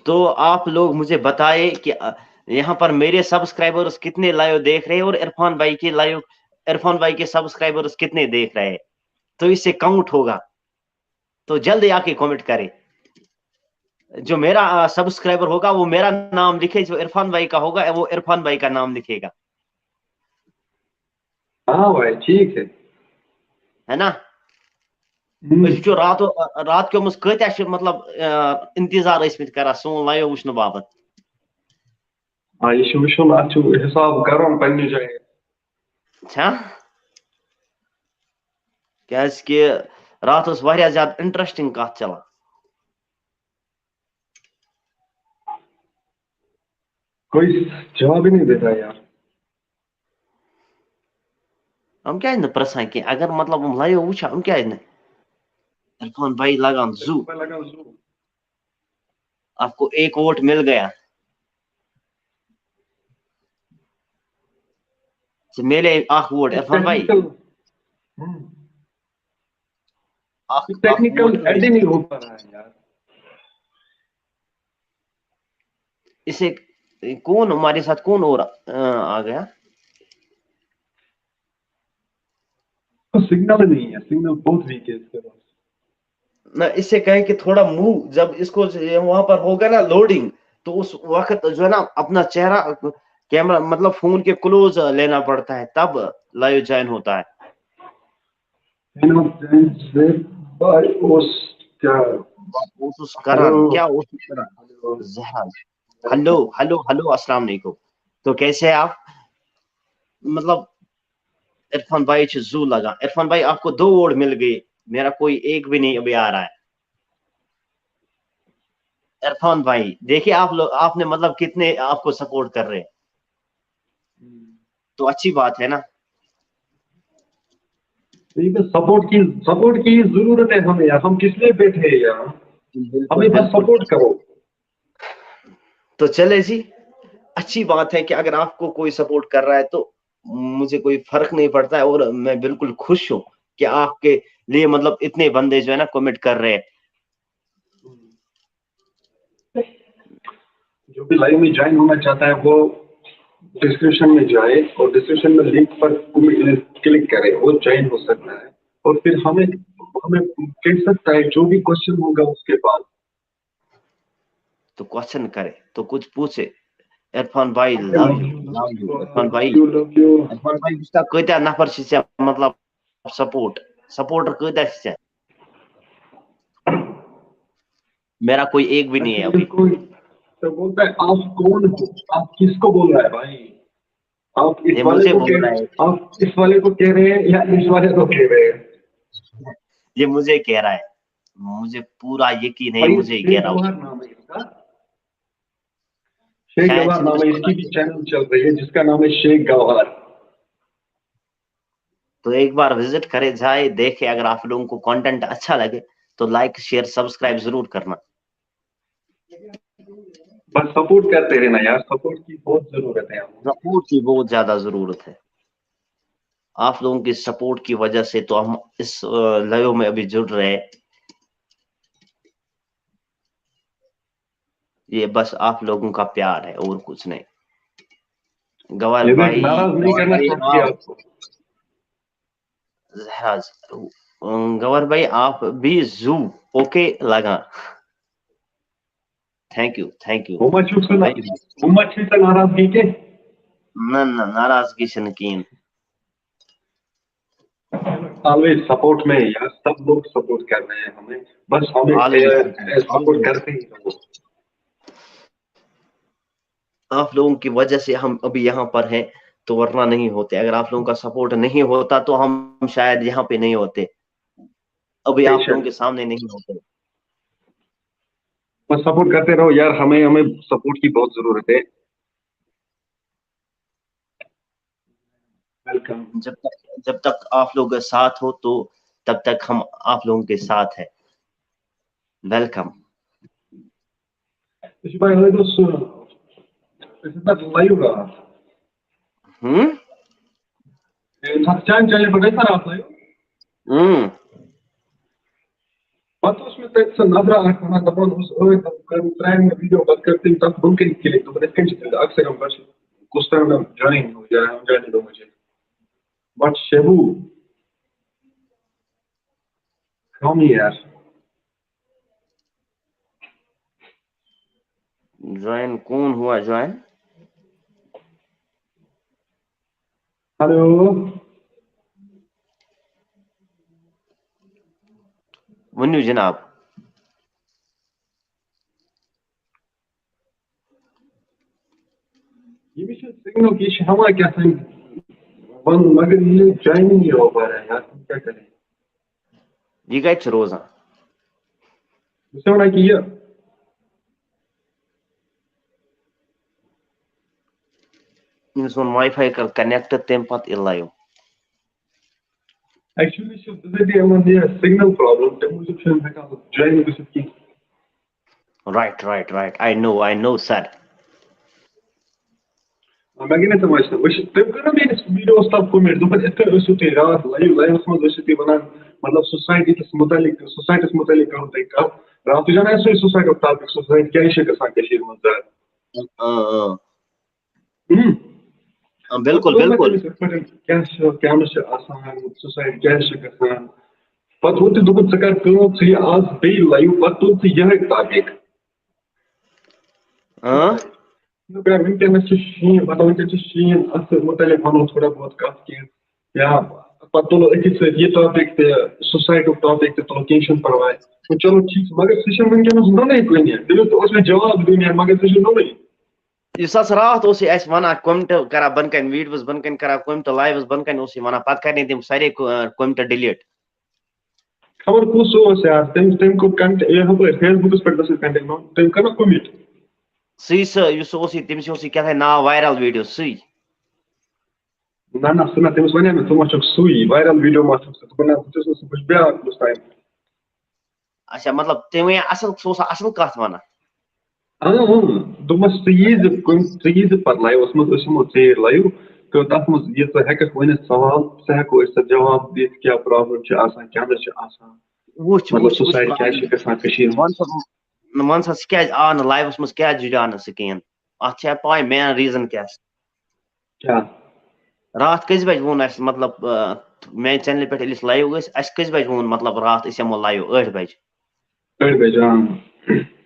تو آپ لوگ مجھے بتائے کہ، آ، یہاں پر میرے سبسکرائبرز کتنے لائیو دیکھ رہے ہیں اور عرفان بھائی کے لائیو، عرفان بھائی کے سبسکرائبرز کتنے دیکھ رہے ہیں، تو اس سے کاؤنٹ ہوگا۔ تو جلدی آ کے کمنٹ کرے، جو میرا، آ، سبسکرائبر ہوگا وہ میرا نام لکھے، جو عرفان بھائی کا ہوگا وہ عرفان بھائی کا نام لکھے گا۔ ہاں بھائی، ٹھیک ہے۔ ہے نا؟ ہم۔ أسۍ وٕچھو راتو، رات کیو منٛز کۭتیٛاہ چھِ، مطلب، آ، انتظار ٲسۍ مٕتۍ کران سون لایو وٕچھنہٕ باپتھ۔ آ، یہِ چھُ وٕچھُن، اَتھ چھُ حِساب کَرُن پنٛنہِ جایہِ۔ چھا؟ کیٛازِ کہِ راتھ ٲس واریاہ زیادٕ انٹرسٹنگ کتھ چلان۔ کوئی جواب ہی نہیں دیتا یار۔ یِم کیٛازِ نہٕ پرٛژھان کینٛہہ؟ اگر، مطلب، یِم لایو وٕچھان، یِم کیٛازِ نہٕ؟ عرفان بھائی لگان زُو۔ لگان زُو۔ آپ کو ایک ووٹ مل گیا۔ ژےٚ میلے اکھ ووٹ، عرفان بھائی۔ ٹیکنیکل۔ ہم۔ اکھ، اکھ ٹیکنیکل ووٹ میلے۔ ایڈ ہی نہیں ہو پا رہا ہے یار۔ اسے کون، ہمارے ساتھ کون اور، آ، آ گیا؟ سگنل ہی نہیں ہے، سگنل بہت ویک ہے اس کے پاس۔ نہ، اس سے کہیں کہ تھوڑا موو، جب اس کو وہاں پر ہوگا نا لوڈنگ، تو اس وقت جو ہے نا اپنا چہرہ، کیمرہ، مطلب، فون کے کلوز لینا پڑتا ہے، تب لائیو جوائن ہوتا ہے۔ بھائی اوس کیا؟ اوسُس کران، کیٛاہ اوسُس کران؟ زہر۔ ہیلو، ہیلو، ہیلو، السلام علیکم۔ تو کیسے ہیں آپ؟ مطلب، عرفان بھائی چھِ زُو لگان۔ عرفان بھائی، آپ کو دو ووٹ مل گئے، میرا کوئی ایک بھی نہیں ابھی آ رہا ہے۔ عرفان بھائی، دیکھیے آپ لوگ، آپ نے، مطلب، کتنے آپ کو سپورٹ کر رہے ہیں، تو اچھی بات ہے نا۔ سپورٹ کی، سپورٹ کی ضرورت ہے ہمیں یار، ہم کس لیے بیٹھے ہیں یار؟ ہمیں بس سپورٹ کرو۔ تو چلے جی، اچھی بات ہے کہ اگر آپ کو کوئی سپورٹ کر رہا ہے تو مجھے کوئی فرق نہیں پڑتا ہے اور میں بالکل خوش ہوں کہ آپ کے لیے، مطلب، اتنے بندے جو ہے نا کمنٹ کر رہے ہیں۔ جو بھی لائیو میں جوائن ہونا چاہتا ہے وہ ڈسکرپشن میں جائے اور ڈسکرپشن میں لنک پر کلک کرے، وہ جوائن ہو سکتا ہے اور پھر ہمیں، ہمیں کہہ سکتا ہے جو بھی کوشچن ہوگا اس کے پاس۔ تو کوشچن کرے، تو کچھ پوچھے۔ عرفان بھائی، love you, love you, Irfan بھائی۔ عرفان بھائی، بہٕ چھُس دَپان، کۭتیٛاہ نفر چھِ ژےٚ، مطلب، سپورٹ، سپورٹر کۭتیٛاہ چھِ ژےٚ؟ میرا کوئی ایک بھی نہیں ہے ابھی۔ तो बोलता है, आप कौन हो? आप किसको बोल रहा है भाई? आप इस ये वाले मुझे को बोल कह रहा है। आप इस वाले को कह रहे हैं या इस वाले को कह रहे हैं? ये मुझे कह रहा है, मुझे पूरा यकीन है, भाई, मुझे ही शेख कह रहा हूँ। गौहर नाम है इसका। शेख शायद गौहर नाम है, इसको इसकी भी चैनल चल रही है जिसका नाम है शेख गौहर। तो एक बार विजिट करे, जाए, देखे। अगर आप लोगों को कंटेंट अच्छा लगे तो लाइक, शेयर, सब्सक्राइब जरूर करना। बस सपोर्ट करते रहना यार, सपोर्ट की बहुत जरूरत है हमको। सपोर्ट की बहुत ज्यादा जरूरत है। आप लोगों की सपोर्ट की वजह से तो हम इस लाइव में अभी जुड़ रहे हैं। ये बस आप लोगों का प्यार है और कुछ नहीं। गौहर ये देख, भाई, नाराज नहीं गौहर करना भाई, चाहती आप, आपको। जहराज, अम, गौहर भाई, आप भी जू ओके लगा। Thank you, thank you. वो मत छुप सुना, वो मत छुप नाराजगी के। ना, ना, नाराजगी से नकीन। ऑलवेज सपोर्ट में यार, सब लोग सपोर्ट कर रहे हैं हमें, बस हमें Always, सपोर्ट always। करते ही रहो। आप लोगों की वजह से हम अभी यहाँ पर हैं, तो वरना नहीं होते। अगर आप लोगों का सपोर्ट नहीं होता तो हम शायद यहाँ पे नहीं होते, अभी आप बेशक। लोगों के सामने नहीं होते। बस सपोर्ट करते रहो यार, हमें हमें सपोर्ट की बहुत जरूरत है। वेलकम। जब तक जब तक आप लोग साथ हो तो तब तक हम आप लोगों के साथ है। Welcome. This is my little son. This is not live. Hmm. It's not channel पर नहीं था आप लाइव। हम्म। پتہٕ اوس مےٚ تَتہِ سُہ نظرا اکھ وَنان، دَپان اوس، "أتھۍ دَپان کَرُن ترٛامہِ ہُنٛد video، پَتہٕ کٔر تٔمۍ تَتھ بۄنہٕ کَنہِ click، دوٚپُن، یِتھ کٔنۍ چھِ تیٚلہِ اکثر ہم بَچہِ کُس تام ناو جاین ہُنٛد یا ہم جاین دوٚپمُت چھِ۔ But Shabbo, come here." Join कौन हुआ ज्वाइन? Hello. ؤنِو جناب۔ ییٚمِس چھُ سِگنَل کہِ یہِ چھُ ہٮ۪وان کیٛاہ تام وَنُن، مگر یہِ جوینٕے یہِ اوبر ہے یار، تِم کیٛاہ کَرن؟ یہِ کَتہِ چھُ روزان؟ بہٕ چھُس وَنان کہِ یہِ ییٚمِس ووٚن واے فاے کَر کَنیکٹ، تَمہِ پَتہٕ یہِ لایِو۔ ایکچُؤلی چھُ بِذٲتی یِمَن یہِ سِگنَل پرٛابلِم، تَمہِ موٗجوٗب چھُنہٕ ہٮ۪کان جوین گٔژھِتھ کِہیٖنۍ۔ Right, right, right. I know, I know, sir. آ، مےٚ گٔے نہٕ تِم وٕچھنہٕ۔ وٕچھ، تٔمۍ کٔر نہ میٛٲنِس ویٖڈیوَس تَل کومٮ۪نٛٹ، دوٚپُن، "یِتھ کٔنۍ ٲسِو تُہۍ راتھ لایِو، لایِوَس منٛز ٲسِو تُہۍ وَنان، مطلب، سوسایٹی کِس مُتعلِق، سوسایٹِس مُتعلِق کَرو تۄہہِ کَتھ۔ راتھ تُج نہ اَسہِ سُے سوسایٹُک ٹاپِک، سوسایٹی کیٛازِ چھِ گژھان کٔشیٖرِ منٛز زیادٕ؟" اۭں، اۭں۔ ہُم۔ آ، بِلکُل، پَتہٕ ووٚن مےٚ بِلکُل۔ تٔمِس یِتھ پٲٹھۍ کیٛاہ چھُ، کیٛاہ نہٕ چھُ آسان، سوسایٹی کیٛازِ چھِ گژھان۔ پَتہٕ ووٚن تٔمۍ، دوٚپُن، "ژٕ کَر کٲم، ژٕ یہِ آز بیٚیہِ لایِو، پَتہٕ تُل ژٕ یِہوٚے ٹاپِک۔" اۭں۔ دوٚپُن، "وٕنکیٚنَس چھُ شیٖن، مطلب، وٕنکیٚن چھُ شیٖن، اَتھ مُتعلِق وَنو تھوڑا بہت کَتھ کینٛہہ۔ یا پَتہٕ تُلو أتھی سۭتۍ یہِ ٹاپِک تہِ، سوسایٹیُک ٹاپِک تہِ تُلو، کینٛہہ چھُنہٕ پَرواے۔" وۄنۍ چلو ٹھیٖک چھُ، مگر سُہ چھُنہٕ وٕنکیٚنَس نوٚنُے کُنہِ۔ تٔمِس تہِ اوس مےٚ جواب دیُن یَتھ، مگر سُہ چھُنہٕ نوٚنُے۔ یُس ہسا راتھ اوس یہِ اَسہِ وَنان، کومنٹ کران بۄنہٕ کَنہِ، ویٖڈیوَس بۄنہٕ کَنہِ کران کومنٹ، لایوَس بۄنہٕ کَنہِ اوس یہِ وَنان، پَتہٕ کَرِ تٔمۍ سارے کو-، کومنٹ ڈِلیٖٹ۔ خبر کُس اوس یار، تٔمۍ، تٔمۍ کوٚر کنٹ-، یہِ ہُپٲرۍ فیس بُکَس پٮ۪ٹھ گژھُن کنٹینٹ، تٔمۍ کٔر نہ کومنٹ۔ سُے سُہ، یُس اوس یہِ، تٔمِس اوس یہِ کیٛاہ تام ناو وایرل ویٖڈیو، سُے۔ نہ، نہ، سُہ نہ، تٔمِس وَنے مےٚ، ژٕ ما چھُکھ سُے، وایرل ویٖڈیو ما چھُکھ ژٕ؟ دوٚپُن، نہ، بہٕ چھُس نہٕ سُہ، بہٕ چھُس بیٛاکھ کُس تام۔ اچھا، مطلب، تٔمۍ وَنے اَصٕل، سُہ اوس اَصٕل کَتھ وَنان۔ اۭں، اۭں، دوٚپمَس، ژٕ یی زِ کُنہِ، ژٕ یی زِ پَتہٕ لایِوَس منٛز، أسۍ یِمو ژیٖرۍ لایِو، تہٕ تَتھ منٛز یہِ ژٕ ہٮ۪کَکھ ؤنِتھ سوال، سُہ ہٮ۪کو أسۍ تَتھ جواب دِتھ، کیٛاہ پرابلم چھِ آسان، کیٛاہ نہٕ چھِ آسان۔ وٕچھ، مطلب، وٕچھ، وٕچھ، سوسایٹی کیٛازِ چھِ گژھان کٔشیٖرِ منٛز؟ وَن سا، وَن سا، ژٕ کیٛازِ آو نہٕ لایِوَس منٛز، کیٛازِ جُڑیو نہٕ ژٕ کِہیٖنۍ؟ اَتھ چھےٚ پَے مین ریٖزَن کیٛاہ چھِ؟ کیٛاہ؟ راتھ کٔژِ بجہِ ووٚن اَسہِ، مطلب، آ، میٛانہِ چینلہِ پٮ۪ٹھ ییٚلہِ أسۍ لایِو ٲسۍ، اَسہِ کٔژِ بجہِ ووٚن، مطلب، راتھ أسۍ یِمو لایِو ٲٹھِ بجہِ؟ ٲٹھِ بجہِ، آ۔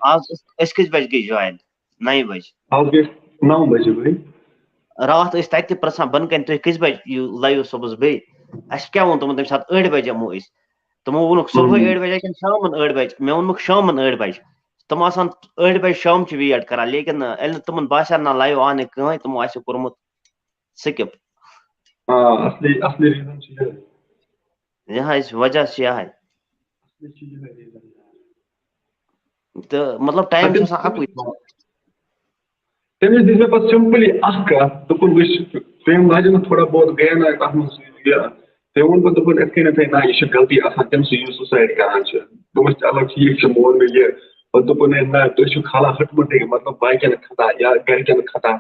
آز أسۍ، أسۍ کٔژِ بجہِ گٔے جوین؟ نَیہِ بجہِ۔ آز گٔے نَو بجے وۄنۍ۔ راتھ ٲسۍ تَتہِ تہِ پرٛژھان بۄنہٕ کَنہِ، "تُہۍ کٔژِ بجہِ یِیِو لایِو صُبحَس بیٚیہِ؟" اَسہِ کیٛاہ ووٚن تِمَن تَمہِ ساتہٕ؟ "ٲٹھِ بجہِ یِمو أسۍ۔" تِمو ووٚنُکھ صُبحٲے ہُم۔ ٲٹھِ بجہِ کِنہٕ شامَن ٲٹھِ بجہِ؟ مےٚ ووٚنمُکھ، "شامَن ٲٹھِ بجہِ۔" تِم آسان أڑۍ بجہِ شامچہِ ویٹ کران، لیکن ییٚلہِ نہٕ تِمن باسیٚو نہ لایو آو نہٕ کٕہٕنۍ، تِمو آسہِ کوٚرمُت سِکِپ۔ آ، اصلی اصلی ریزن چھُ یہِ۔ یِہے چھِ وجہ چھِ یِہے۔ اصلی چھُ یِہے ریزن۔ تہٕ مطلب ٹایم چھُ آسان اَکُے تھاوُن۔ تٔمِس دِژ مےٚ پَتہٕ سمپلی اکھ کَتھ، دوٚپُن، وٕچھ، تٔمۍ لاجہِ نہٕ تھوڑا بہت گٔیَن نہ تَتھ منٛز یہِ۔ تٔمۍ ووٚن پَتہٕ، دوٚپُن، یِتھ کٔنٮ۪تھ ہے، نہ، یہِ چھِ غلطی آسان، تٔمۍ سُہ یُس سُسایڈ کران چھُ۔ دوٚپمَس، چلو ٹھیٖک چھُ، مون مےٚ یہِ۔ پَتہٕ دوٚپُن، ہے، نہ، تُہۍ چھِو کھالان ہٕٹمٕٹے، مطلب، باقین خطا یا گرِکٮ۪ن خطا۔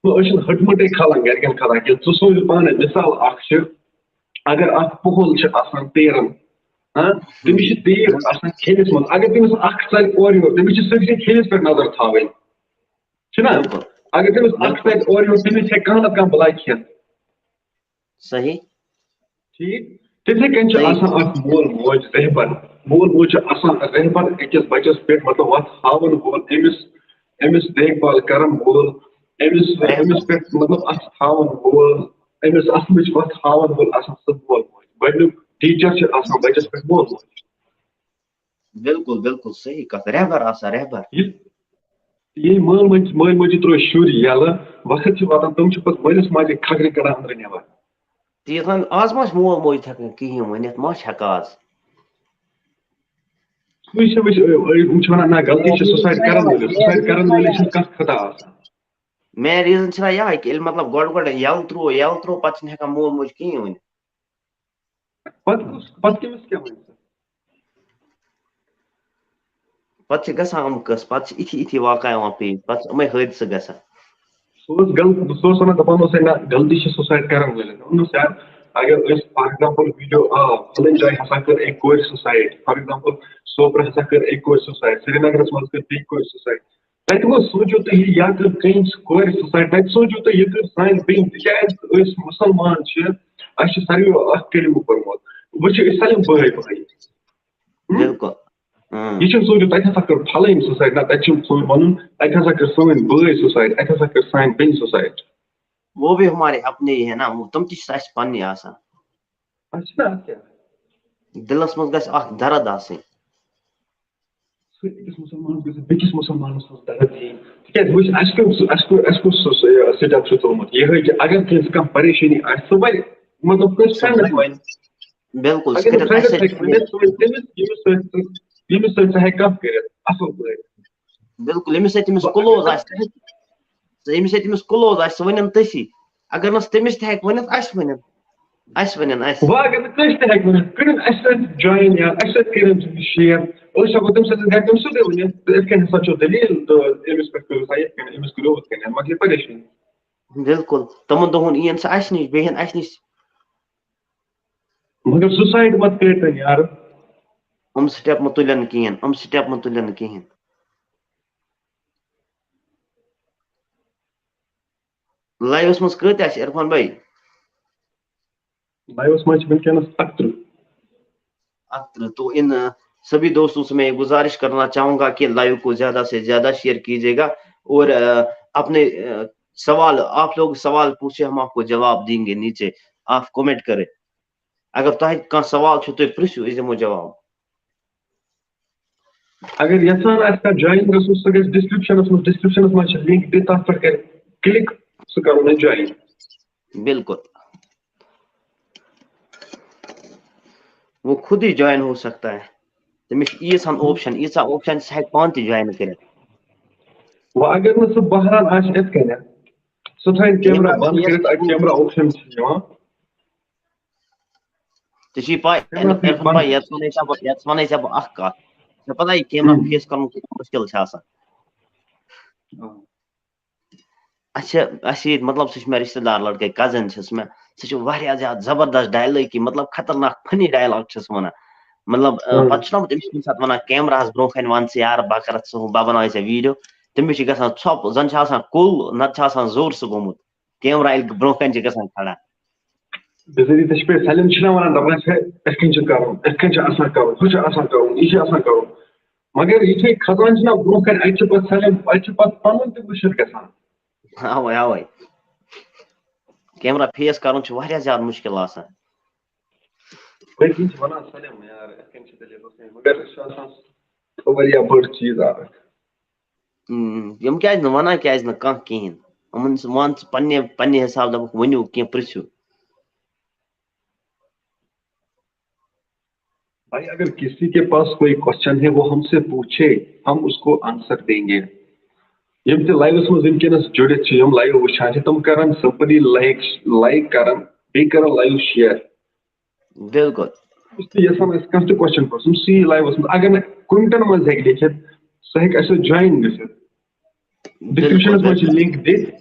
نہ، أسۍ چھِنہٕ ہٕٹمٕٹے کھالان گرِکٮ۪ن خطا کینٛہہ۔ ژٕ سوٗنچ پانَے، مِثال اکھ چھِ، اگر اکھ پۄہل چھُ آسان تیٖرَن، ہاں، تٔمِس چھِ تیٖر آسان کھیٚنِس منٛز۔ اگر تٔمِس اکھ ژَلہِ اورٕ یورٕ، تٔمِس چھِ سٲرسٕے کھیٚنِس پٮ۪ٹھ نظر تھاوٕنۍ۔ چھُنہ؟ اگر تٔمِس اکھ ژَلہِ اورٕ یورٕ، تٔمِس ہیٚکہِ کانٛہہ نتہٕ کانٛہہ بلاے کھٮ۪تھ۔ صحیح۔ ٹھیٖک؟ تِتھے کٔنۍ چھُ صحیح۔ آسان اکھ مول موج رہبر۔ مول موج چھُ آسان رہبر أکِس بچس پٮ۪ٹھ، مطلب، وتھ ہاوَن وول، أمِس، أمِس دیکھ بال کرن وول، أمِس، رہبر۔ أمِس پٮ۪ٹھ، مطلب، اتھٕ تھاوَن وول، أمِس اصلٕچ وتھ ہاوَن وول آسان سُہ مول موج۔ گۄڈٕنیُک ٹیٖچر چھُ آسان بچس پٮ۪ٹھ مول موج۔ بِلکُل، بِلکُل صحیح کَتھ، رہبر آسان، رہبر۔ یہِ، ییٚلہِ مٲلۍ مٲج، مٲلۍ مٲجی ترٲے شُرۍ یَلہٕ، وقت چھُ واتان، تِم چھِ پَتہٕ مٲلِس ماجہِ کھکھرِ کَڑان أنٛدرٕ نٮ۪بر۔ تیٖژ ہن آز ما چھِ مول موج ہٮ۪کان کِہیٖنۍ ؤنِتھ، ما چھِ ہٮ۪کان آز؟ سُے چھِ وٕچھ، أڑۍ، یِم چھِ وَنان، نہ، غلطی چھِ سُسایڈ کَرَن وٲلِس، سُسایڈ کَرَن وٲلِس چھِنہٕ کانٛہہ خطا آسان۔ مین ریٖزن چھِنہ یِہوٚے کہِ ییٚلہِ، مطلب، گۄڈٕ گۄڈٕ یَلہٕ ترٛوو، یَلہٕ ترٛوو، پَتہٕ چھِنہٕ ہٮ۪کان مول موج کِہیٖنۍ ؤنِتھ۔ پَتہٕ کُس، پَتہٕ کٔمِس کیٛاہ وَنہِ سُہ؟ پَتہٕ چھِ گژھان یِم قٕصہٕ، پَتہٕ چھِ یِتھی یِتھی واقعہ یِوان پیش، پَتہٕ چھِ یِمَے حٲدثہٕ گژھان۔ سُہ اوس غلط، بہٕ اوسُس وَنان، دَپان اوس ہے، نہ، غلطی چھِ سُسایڈ کَرَن وٲلِس۔ دوٚپمَس، یار، اگر أسۍ، فار ایگزامپل، ویٖڈیو آو، فَلٲنۍ جایہِ ہسا کٔر أکۍ کورِ سُسایڈ، فار ایگزامپل، سوپرٕ ہسا کٔر أکۍ کورِ سُسایڈ، سرینگرَس منٛز کٔر بیٚیہِ کورِ سُسایڈ۔ تَتہِ مہ سوٗنٛچِو تُہۍ، یہِ یا کٔر کٲنٛسہِ کورِ سُسایڈ، تَتہِ سوٗنٛچِو تُہۍ، یہِ کٔر سانہِ بیٚنہِ، تِکیٛازِ أسۍ مُسلمان چھِ، اَسہِ چھِ ساروِیو اَکھ کلمہٕ پوٚرمُت۔ وۄنۍ چھِ أسۍ سٲلِم بٲے بٲے۔ ہُم؟ بِلکُل۔ اۭں۔ یہِ چھُنہٕ سوٗنٛچُن، تَتہِ ہسا کٔر پھلٲنۍ سُسایڈ، نہ، تَتہِ چھُنہٕ سوٗنٛچ وَنُن، تَتہِ ہسا کٔر سٲنۍ بٲے سُسایڈ، اَتہِ ہسا کٔر سانہِ بیٚنہِ سُسایڈ۔ وہ بھی ہمارے اپنے ہی ہے نا، وہ تِم تہِ چھِ اَسہِ پَننی آسان۔ اَسہِ چھِنہ اَتھ کیٛاہ؟ دِلَس منٛز گژھِ اَکھ درد آسٕنۍ۔ سُہ أکِس مُسلمانَس گژھِ بیٚکِس مُسلمانَس منٛز درد یِنۍ۔ تِکیٛازِ وٕچھ، اَسہِ کیُتھ سُہ، اَسہِ کیُتھ، اَسہِ کیُتھ سُہ، سُہ، یہِ سِٹٮ۪پ چھُ تُلمُت۔ یِہوٚے کہِ اگر کٲنٛسہِ کانٛہہ پریشٲنی آسہِ، سُہ وَنہِ، مطلب، کٲنٛسہِ فرٛٮ۪نٛڈَس وَنہِ۔ بِلکُل، سُہ اگر کٔرِو نہٕ فرٛٮ۪نٛڈَس اَسہِ ہیٚکہِ سۭتۍ۔ ؤنِتھ، سُہ وَنہِ تٔمِس، ییٚمِس سۭتۍ، ییٚمِس سۭتۍ سُہ ہیٚکہِ کَتھ کٔرِتھ اَصٕل پٲٹھۍ۔ بِلکُل، ییٚمِس سۭتۍ تٔمِس وۄنۍ کٕلوز اگر آسہِ، ییٚمِس سۭتۍ تٔمِس کٕلوز آسہِ، سُہ وَنن تٔسی۔ اگر نہٕ سُہ تٔمِس تہِ ہیٚکہِ ؤنِتھ، اَسہِ وَنن، اَسہِ وَنن اَسہِ۔ وۄنۍ اگر نہٕ کٲنٛسہِ تہِ ہیٚکہِ ؤنِتھ، کٔرِن اَسہِ سۭتۍ جویِن یا اَسہِ سۭتۍ کٔرِن تِم شِیر، أسۍ ہٮ۪کو تَمہِ سۭتۍ گژھِ تٔمۍ سیوٚدُے ؤنِتھ، تہٕ یِتھ کٔنۍ ہسا چھو دٔلیٖل، تہٕ أمِس پٮ۪ٹھ کٔرِو سا یِتھ کٔنۍ، أمِس کٔرِو ہُتھ کٔنۍ، مۄکلہِ پریشٲنی۔ بِلکُل، تِمن دۄہن یِیَن سُہ اَسہِ نِش، بیٚہن اَسہِ نِش۔ مگر سُسایڈ مت کٔرۍ تَن یارٕ۔ یِم سِٹٮ۪پ مہ تُلن کِہیٖنۍ، یِم سِٹٮ۪پ مہ تُلن کِہیٖنۍ۔ لایوَس منٛز کۭتیٛاہ چھِ عرفان بھائی؟ لایوَس منٛز چھِ وٕنکیٚنَس اَکترٕہ۔ اَکترٕہ۔ تو ان، آ، سبھی دوستوں سے میں یہ گزارش کرنا چاہوں گا کہ لائیو کو زیادہ سے زیادہ شیئر کیجیے گا اور، آ، اپنے، آ، سوال، آپ لوگ سوال پوچھے، ہم آپ کو جواب دیں گے۔ نیچے آپ کمنٹ کریں۔ اگر تۄہہِ کانٛہہ سوال چھُ، تُہۍ پرٛژھِو، أسۍ دِمو جواب۔ اگر یژھان آسہِ کانٛہہ جویِن گژھُن، سُہ گژھِ ڈسکرپشنس منٛز، ڈسکرپشنس منٛز چھِ لِنک دِتھ، تَتھ پٮ۪ٹھ کَرِ کِلِک، سُہ کَرو نہٕ جویِن۔ بِلکُل۔ وہ خود ہی جوائن ہو سکتا ہے۔ تٔمِس چھِ ییٖژ ہن آپشن، ییٖژاہ آپشن، سُہ ہیٚکہِ پانہٕ تہِ جوائن کٔرِتھ۔ وۄنۍ اگر نہٕ سُہ بہران آسہِ یِتھ کٔنٮ۪تھ، سُہ تھاوِ کیمرہ بنٛد کٔرِتھ، اَتہِ کیمرہ آپشن چھِ یِوان۔ ژےٚ چھُے پاے، کیمرہ چھُ عرفان بنٛد۔ بھائی، یَتھ وَنے ژےٚ بہٕ، یَتھ وَنے ژےٚ بہٕ اَکھ کَتھ۔ ژےٚ پَتہ یہِ کیمرہ ہُم۔ فیس کَرُن کوٗتاہ مُشکِل چھُ آسان۔ آ۔ اَسہِ چھِ، اَسہِ چھِ ییٚتہِ، مطلب، سُہ چھُ مےٚ رِشتہٕ دار لٔڑکہٕ، کَزٕن چھُس مےٚ، سُہ چھُ واریاہ زیادٕ زبردست ڈایلٲگی، مطلب، خطرناک فٔنی ڈایلاگ چھُس وَنان۔ مطلب، آ، ہُم۔ پَتہٕ چھُنہ بہٕ تٔمِس کُنہِ ساتہٕ وَنان، کیمراہَس برونٛہہ کَنہِ وَن ژٕ یارٕ، بہٕ کَرَتھ ژٕ ہُہ، بہٕ بَناوَے ژےٚ ویٖڈیو۔ تٔمِس چھِ گژھان ژھۄپہٕ، زَن چھُ آسان کُل، نَتہٕ چھُ آسان زوٚر سُہ گوٚمُت۔ کیمرہ ییٚلہِ برونٛہہ کَنہِ چھِ گژھان کھڑا۔ بِزٲری تہِ چھِ پٮ۪ٹھ سٲلِم چھِنہ وَنان، دَپان چھِ، یِتھ کٔنۍ چھُ کَرُن، یِتھ کٔنۍ چھُ آسان کَرُن، ہُہ چھُ آسان کَرُن، یہِ چھُ آسان کَرُن۔ مگر یُتھُے کھسان چھِنہ برونٛہہ کَنہِ، اَتہِ چھِ پَتہٕ سٲلِم، اَتہِ چھِ پَتہٕ پَنُن تہِ مُشِتھ گژھان۔ اَوَے، اَوَے۔ کیمرہ فیس کَرُن چھُ واریاہ زیادٕ مُشکِل آسان۔ پٔتۍ کِنۍ چھِ وَنان سٲلِم، یار، یِتھ کٔنۍ چھِ دٔلیٖل، ہُتھ کٔنۍ۔ مگر یہِ چھُ آسان واریاہ بٔڑ چیٖز اَکھ۔ ہم، یِم کیازِ نہٕ وَنان، کیازِ نہٕ کانٛہہ کِہیٖنۍ؟ یِمَن چھِ وَن ژٕ پنٛنہِ، پنٛنہِ حِساب دَپُکھ، ؤنِو کینٛہہ، پِرٛژھِو۔ بھائی، اگر کسی کے پاس کوئی کوشچن ہے، وہ ہم سے پوچھے، ہم اس کو آنسر دیں گے۔ یِم تہِ لایوَس منٛز وٕنکیٚنَس جُڑِتھ چھِ، یِم لایِو وٕچھان چھِ، تِم کَرَن سِمپٕلی لایِک، لایِک کَرَن، بیٚیہِ کَرَن لایِو شِیَر۔ بِلکُل۔ یُس تہِ یَژھان آسہِ کانٛہہ تہِ کوشچن پرٛژھُن، سُہ یی لایِوَس منٛز۔ اگر نہٕ کومنٹَن منٛز ہیٚکہِ لیٚکھِتھ، سُہ ہیٚکہِ اَسہِ سۭتۍ جویِن گٔژھِتھ۔ ڈِسکرٛپشَنَس منٛز چھِ لِنک دِتھ،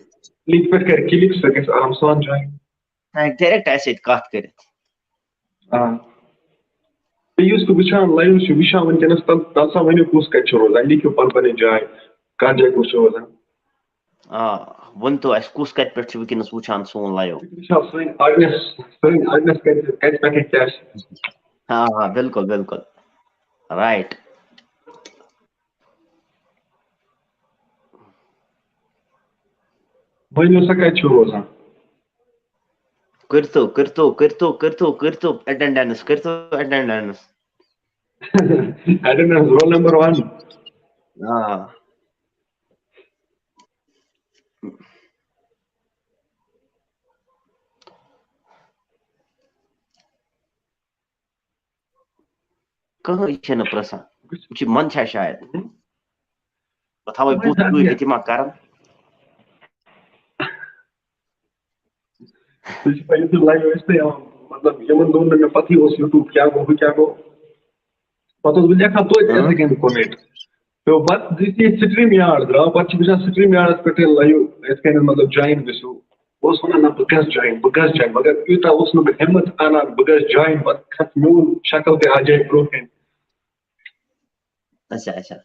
لِنک پٮ۪ٹھ کَرِ کِلِک، سُہ گژھِ آرام سان جویِن۔ ڈایریکٹ اَسہِ سۭتۍ کَتھ کٔرِتھ۔ آ۔ بیٚیہِ یُس تہِ وٕچھان، لایِو چھُ وٕچھان وٕنکیٚنَس، تَل، تَل سا ؤنِو کُس کَتہِ چھُ روزان، لیٚکھِو پَنٕنۍ پَنٕنۍ جاے، کَتھ جایہِ کُس چھُ روزان۔ آ، ؤنۍ تو اَسہِ کُس کَتہِ پٮ۪ٹھ چھُ وٕنکیٚنَس وٕچھان سون لایِو؟ وٕچھان سٲنۍ آڈینس، سٲنۍ آڈینس کَتہِ، کَتہِ پٮ۪ٹھ کیٛاہ چھِ۔ آ، آ، بِلکُل، بِلکُل۔ رایٹ۔ ؤنِو سا کَتہِ چھُو روزان؟ کٔرۍتو، کٔرۍتو، کٔرۍتو، کٔرۍتو، کٔرۍتو اٹینڈنس، کٔرۍتو اٹینڈنس۔ اٹینڈنس رول نمبر ون۔ آ۔ کٕہٕنۍ چھِنہٕ پرٛژھان۔ یہِ چھِ منٛدچھان شاید۔ بہٕ تھاوَے بُتھ کۭتۍ أتی ما کَرَن۔ سُہ چھُ پَتہٕ یُتھُے لایِو ٲسۍ نہ یِوان، مطلب، یِمَن دۄہَن نہٕ مےٚ پَتہٕے اوس YouTube کیٛاہ گوٚو، ہُہ کیٛاہ گوٚو۔ پَتہٕ اوسُس بہٕ لیکھان توتہِ یِتھَے کٔنۍ کومینٹ۔ تہٕ پَتہٕ یُتھُے یہِ سٹریٖم یارڈ درٛاو، پَتہٕ چھِ وٕچھان سٹریٖم یارڈَس پٮ۪ٹھ یہِ لایِو یِتھ کٔنۍ، مطلب، جویِن گٔژھِو۔ بہٕ اوسُس وَنان، نہ، بہٕ گژھٕ جویِن، بہٕ گژھٕ جویِن، مگر یوٗتاہ اوسُس نہٕ بہٕ ہِمت اَنان، بہٕ گژھٕ جویِن، پَتہٕ کھژ میون شکل تہِ آ جایہِ برونٛہہ کَنہِ۔ اچھا، اچھا۔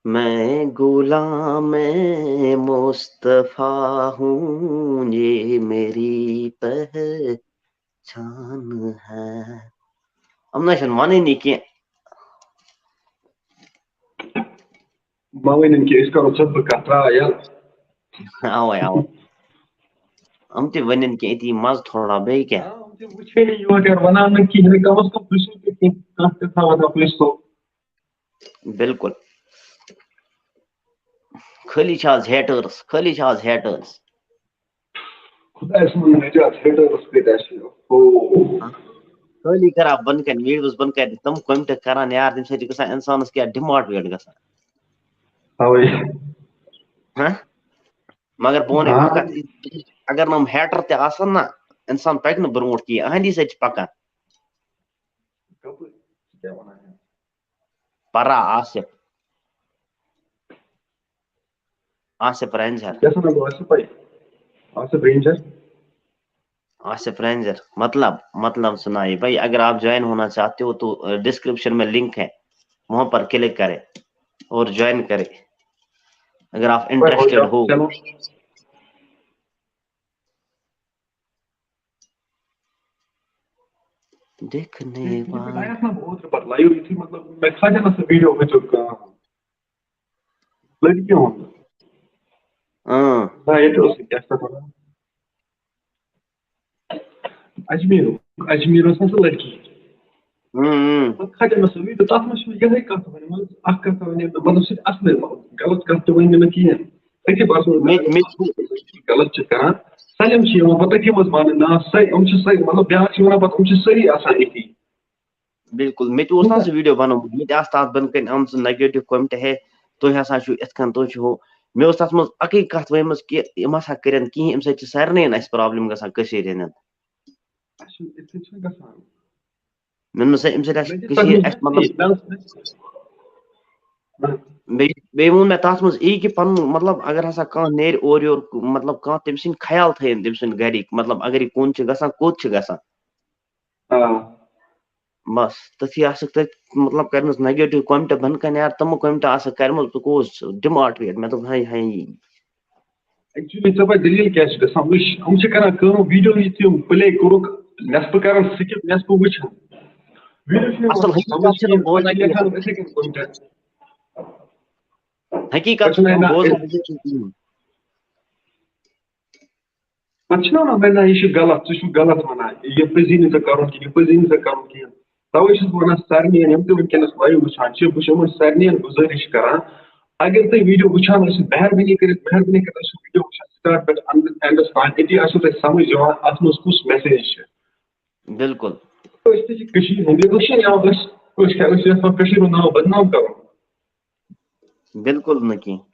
میں غلام مصطفیٰ ہوں، یہ میری پہچان ہے۔ یِم نہ چھِنہٕ وَنٲنی کینٛہہ۔ مہ ؤنِن کینٛہہ، أسۍ کَرو ژٔٹ بہٕ کَتھ، ترٛاو یَلہٕ۔ اَوَے، اَوَے۔ یِم تہِ ؤنِن کینٛہہ، أتی مَزٕ تھوڑا، بیٚیہِ کیٛاہ؟ آ، یِم تہِ وٕچھے نہٕ یور یور، وَنان نہٕ کِہیٖنۍ نہٕ، کَم از کَم پرٛژھِو تہِ کینٛہہ، کانٛہہ تہِ تھاوَن اَتھ لِسٹو۔ بِلکُل۔ خٲلی چھِ آز ہیٹٲرٕس، خٲلی چھِ آز ہیٹٲرٕس۔ خۄداے سُنٛد نجات، ہیٹٲرٕس کۭتیٛاہ چھِ؟ اوہ۔ خٲلی کران بۄنہٕ کَنہِ، ویٖڈیوَس بۄنہٕ کَنہِ تِم کومینٹ کران یار، تَمہِ سۭتۍ چھِ گژھان اِنسانَس کیٛاہ ڈِماٹِویٹ گژھان۔ اَوَے۔ ہہ؟ مگر بہٕ وَنَے اَکھ کَتھ، اگر نہٕ یِم ہیٹَر تہِ آسَن نہ، اِنسان پَکہِ نہٕ برونٛٹھ کِہیٖنۍ، أہٕنٛدی سۭتۍ چھِ پَکان۔ کَپٲرۍ؟ ژٕ کیٛاہ وَنان چھَکھ؟ پَرا آصف۔ آصف رینجر۔ کیٛاہ سَنا گوٚو آصف بھائی؟ آصف رینجر؟ آصف رینجر، مطلب، مطلب سنائیے بھائی، اگر آپ جوائن ہونا چاہتے ہو تو، اے، ڈسکرپشن میں لنک ہے، وہاں پر کلک کریں اور جوائن کریں، اگر آپ انٹرسٹڈ ہو۔ چلو۔ دیکھنے والے۔ آیس نا بہت رپورٹ لایو، یُتھُے مطلب مےٚ کھجن ٲس ویڈیو وٕچھُکھ کانٛہہ لڑکی ہُنٛد۔ اۭں۔ نہ، ییٚتہِ اوس نہٕ کیٛاہ چھِ تَتھ وَنان؟ اجمیٖرُک، اجمیٖر اوس نہ سُہ لڑکی۔ اۭں، اۭں۔ پَتہٕ کھجن ٲس سُہ ویڈیو، تَتھ منٛز چھِ مےٚ یِہوٚے کَتھ وَنمٕژ، اَکھ کَتھ وَنے مےٚ، مطلب سُہ تہِ اَصلٕے، مطلب غلط کَتھ تہِ ؤنۍ نہٕ مےٚ کِہیٖنۍ۔ أکے بَس ووٚن مےٚ، مےٚ، مٔمی چھِ غلط چھِ کران، سٲلِم چھِ یِوان پَتہٕ أتھی منٛز ماننہٕ، نہ، سٲ-، یِم چھِ سٲری، مطلب بیٛاکھ چھِ وَنان پَتہٕ یِم چھِ سٲری آسان أتی۔ بِلکُل، مےٚ تہِ اوس نہ سُہ ویڈیو بنومُت، مےٚ تہِ آسہٕ تَتھ بۄنہٕ کَنہِ آمژٕ نیگیٹو کومینٹ، ہے، تُہۍ ہسا چھِو یِتھ کٔنۍ، تُہۍ چھِو ہُہ۔ مےٚ اوس تَتھ منٛز اَکٕے کَتھ ؤنمٕژ کہِ یِم ہسا کٔرِن کِہیٖنۍ، اَمہِ سۭتۍ چھِ سارنٕے اَسہِ پرابلم گژھان کٔشیٖرِ ہِنٛدٮ۪ن۔ اَسہِ چھُنہٕ، یِتھ کٔنۍ چھُنہٕ گژھان۔ مےٚ ووٚنمَس، ہے، اَمہِ سۭتۍ آسہِ مےٚ چھِ کٔشیٖرِ تَتھ اَسہِ مطلب، منٛز، بیٚیہِ، بیٚیہِ ووٚن مےٚ تَتھ منٛز یی کہِ پَنُن، مطلب، اگر ہسا کانٛہہ نیرِ اورٕ یورٕ، مطلب، کانٛہہ تٔمۍ سٕنٛدۍ خیال تھٲیِن تٔمۍ سٕنٛدۍ گرِکۍ، مطلب، اگر یہِ کُن چھِ گژھان، کوٚت چھِ گژھان؟ آ۔ بس، تٔتھی آسکھ تٔتھۍ، مطلب، کٔرمٕژ نیگیٹو کومینٹ بۄنہٕ کَنہِ یار، تِمو کومینٹ آسکھ کٔرمٕژ، ژٕ گوس ڈِماٹِویٹ۔ مےٚ دوٚپ، ہاے ہاے۔ ایکچُؤلی ژےٚ پَتہٕ دٔلیٖل کیٛاہ چھِ گژھان؟ وٕچھ، یِم چھِ کران کٲم، ویٖڈیو یُتھ یِم پٕلے کوٚرُکھ، نٮ۪صفہٕ کران سِکِپ، نٮ۪صفہٕ وٕچھان۔ ویٖڈیو چھِ یِمَن اَصٕل حقیٖقت چھِ نہٕ بوزان لیکھان کِہیٖنۍ۔ یِتھَے کٔنۍ کومینٹ۔ حقیٖقت چھِ نہٕ بوزان کِہیٖنۍ۔ پَتہٕ چھِنہ وَنان، وۄنۍ نہ، یہِ چھُ غلط، ژٕ چھُکھ غلط وَنان، یہِ پَزی نہٕ ژےٚ کَرُن کِہیٖنۍ، یہِ پَزی نہٕ ژےٚ کَرُن کِہیٖنۍ۔ توے چھُس بہٕ وَنان سارنٕے یِم تہِ وٕنکیٚنَس live وٕچھان چھِ، بہٕ چھُس یِمَن سارنٕے گُزٲرِش کران، اگر تُہۍ video وٕچھان ٲسِو، مہربٲنی کٔرِتھ، مہربٲنی کٔرِتھ ٲسِو video وٕچھان start پٮ۪ٹھ end، endَس تام، أتی آسِوٕ تۄہہِ سمجھ یِوان اَتھ منٛز کُس message چھِ۔ بِلکُل۔ أسۍ تہِ چھِ کٔشیٖرِ ہٕنٛدۍ، یہِ گوٚژھ نہٕ یِوان أسۍ، أسۍ کیٛاہ، أسۍ یَژھان کٔشیٖرِ ہُنٛد ناو بدنام کَرُن۔ بِلکُل نہٕ کینٛہہ۔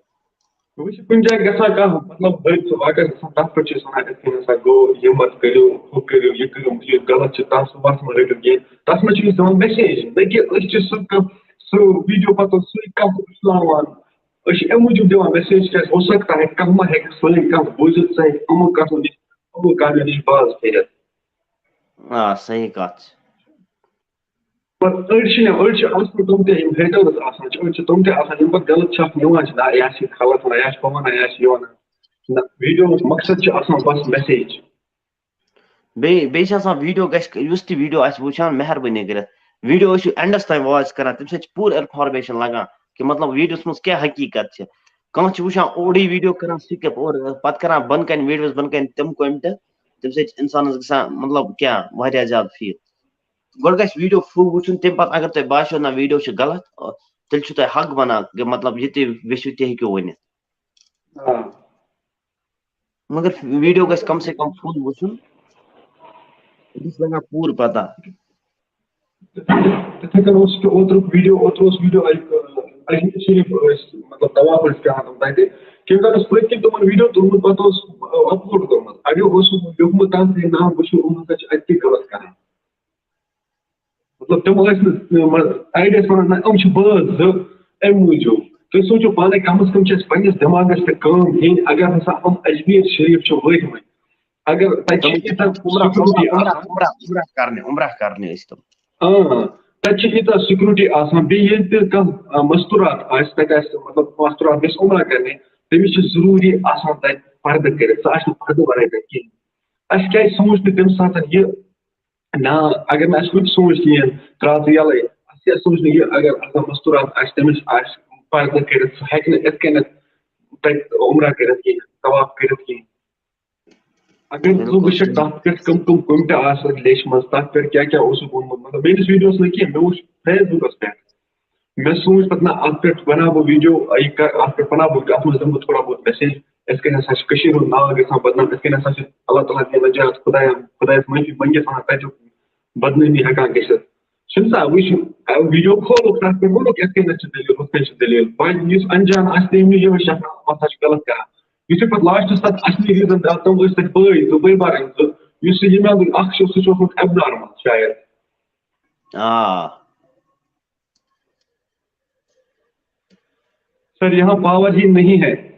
وۄنۍ چھِ کُنہِ جایہِ گژھان کانٛہہ، مطلب، حٲدثہٕ واقعہٕ گژھان، تَتھ پٮ۪ٹھ چھِ أسۍ وَنان، یِتھ کٔنۍ ہسا گوٚو، یہِ مہ کٔرِو، ہُہ کٔرِو، یہِ کٔرِو، یہِ غلط چھِ، تَتھ سُہ وَتھ مہ رٔٹِو کینٛہہ۔ تَتھ منٛز چھِ أسۍ دِوان message، نہ کہِ أسۍ چھِ سُہ کانٛہہ، سُہ video پَتہٕ سُے کَتھ وٕچھناوان۔ أسۍ چھِ اَمہِ موٗجوٗب دِوان message، کیٛازِ ہو سکتا ہے کانٛہہ ما ہٮ۪کہِ سٲنۍ کَتھ بوٗزِتھ، سُہ ہیٚکہِ یِمَن کَتھو نِش، یِمَن کامٮ۪ن نِش باز پھیرِتھ۔ آ، صحیح کَتھ چھِ۔ پر أڑۍ چھِ، أڑۍ چھِ آسان تِم تہِ، یِم haters آسان چھِ، أڑۍ چھِ تِم تہِ آسان، یِم پَتہٕ غلط چھَکھ نِوان چھِ، نہ، یہِ ہا چھِ غلط وَنان، یہِ ہا چھِ ہُہ وَنان، یہِ ہا چھِ یہِ وَنان۔ نہ، video ہُک مقصد چھُ آسان بَس message۔ بیٚیہِ بیٚیہِ چھِ آسان video گژھِ، یُس تہِ video آسہِ وٕچھان، مہربٲنی کٔرِتھ video ٲسِو endَس تام watch کران، تَمہِ سۭتۍ چھِ پوٗرٕ information لگان کہِ مطلب videoس منٛز کیٛاہ حقیٖقت چھِ۔ کانٛہہ چھُ وٕچھان اورٕے video، کران skip اور پَتہٕ کران بۄنہٕ کَنہِ، videoس بۄنہٕ کَنہِ تِم comment، تَمہِ سۭتۍ چھِ اِنسانَس گژھان مطلب کیٛاہ واریاہ زیادٕ feel۔ گۄڈٕ گژھِ video full وٕچھُن، تَمہِ پَتہٕ اگر تۄہہِ باسیو نہ video چھُ غلط، تیٚلہِ چھُ تۄہہِ حق بَنان کہِ مطلب یہِ تُہۍ یژھِو تہِ ہیٚکِو ؤنِتھ۔ آ۔ مگر video گژھِ کم سے کم full وٕچھُن، أمِس لگان پوٗرٕ پتہ۔ تِتھَے کٔنۍ اوس کہِ اوترُک video، اوترٕ اوس video اَکہِ، اَکہِ شریٖف ٲسۍ، مطلب، طواف ٲسۍ کران تِم تَتہِ۔ کٔمۍ زَن اوس پٔتۍ کِنۍ تِمَن video تُلمُت، پَتہٕ اوس، آ، upload کوٚرمُت۔ اَتہِ اوس لیوٗکھمُت تَتھ زِ نہ، وٕچھِو، یِم ہسا چھِ اَتہِ تہِ غلط کران۔ مطلب، تِم ٲسۍ نہٕ، مطلب، اَڑِ ٲسۍ وَنان، نہ، یِم چھِ بٲژ زٕ، اَمہِ موٗجوٗب۔ تُہۍ سوٗنٛچِو پانَے، کم از کم چھِ اَسہِ پنٛنِس دٮ۪ماغَس تہِ کٲم ہیٚنۍ، اگر ہسا یِم اجمیٖر شریٖف چھِ وٲتمٕتۍ، اگر تَتہِ چھِ ییٖژاہ security آسان۔ عمرہ کرنہِ، عمرہ کرنہِ ٲسۍ تِم۔ اۭں، تَتہِ چھِ ییٖژاہ security آسان، بیٚیہِ ییٚلہِ تہِ کانٛہہ، آ، مستوٗرات آسہِ، تَتہِ آسہِ، مطلب، مستوٗرات گژھِ عمرہ کرنہِ، تٔمِس چھِ ضروٗری آسان تَتہِ پردٕ کٔرِتھ، سُہ آسہِ نہٕ پردٕ ورٲے تَتہِ کِہیٖنۍ۔ اَسہِ کیٛازِ سوٗنٛچ نہٕ تَمہِ ساتہٕ یہِ؟ نہ، اگر نہٕ اَسہِ وٕنہِ سوٗنٛچ کِہیٖنۍ، ترٛاو ژٕ یَلَے۔ اَسہِ کیٛاہ سوٗنٛچ نہٕ یہِ، اگر آسان مستوٗرات آسہِ، تٔمِس آسہِ پردٕ کٔرِتھ، سُہ ہیٚکہِ نہٕ یِتھ کٔنٮ۪تھ تَتہِ عمرہ کٔرِتھ کِہیٖنۍ، طواف کٔرِتھ کِہیٖنۍ۔ اگر ژٕ بِلکُل وٕچھکھ صحیح۔ تَتھ پٮ۪ٹھ کٕم کٕم کوٚمٹہٕ آسَکھ لیچھمَژٕ، تَتھ پٮ۪ٹھ کیٛاہ کیٛاہ اوسُکھ ووٚنمُت، مطلب، میٛٲنِس videoس نہٕ کینٛہہ، مےٚ وٕچھ Facebookس پٮ۪ٹھ۔ مےٚ سوٗنٛچ پَتہٕ، نہ، اَتھ پٮ۪ٹھ بَناو بہٕ video، یہِ کَر-، اَتھ پٮ۪ٹھ بَناو بہٕ، اَتھ منٛز دِمہٕ بہٕ تھوڑا بہت message، یِتھ کٔنۍ ہسا چھِ کٔشیٖرِ ہُنٛد ناو گژھان بدنام، یِتھ کٔنۍ ہسا چھِ اللہ تعالیٰ ہَن نجات، خدایا، خدایَس معٲفی منٛگِتھ وَنان، تَتیُک بدنٲمی ہٮ۪کان گٔژھِتھ۔ چھُنہٕ سا، وٕچھ، video کھولُکھ، تَتھ پٮ۪ٹھ ووٚنُکھ، یِتھ کٔنۍ چھِ دٔلیٖل، ہُتھ کٔنۍ چھِ دٔلیٖل۔ وۄنۍ یُس اَنجان آسہِ، تٔمۍ نِش یِہوٚے شفا، اَتھ ہا چھُ غلط کران۔ یُتھُے پَتہٕ lastس تَتھ اصلی reason درٛاو، تِم ٲسۍ تَتہِ بٲے زٕ، بٔے بارٕنۍ زٕ، یُس سُہ یِمن اکھ چھُ، سُہ چھُ اوسمُت abnormal شاید۔ آ۔ سر، یہاں پاور ہی نہیں ہے،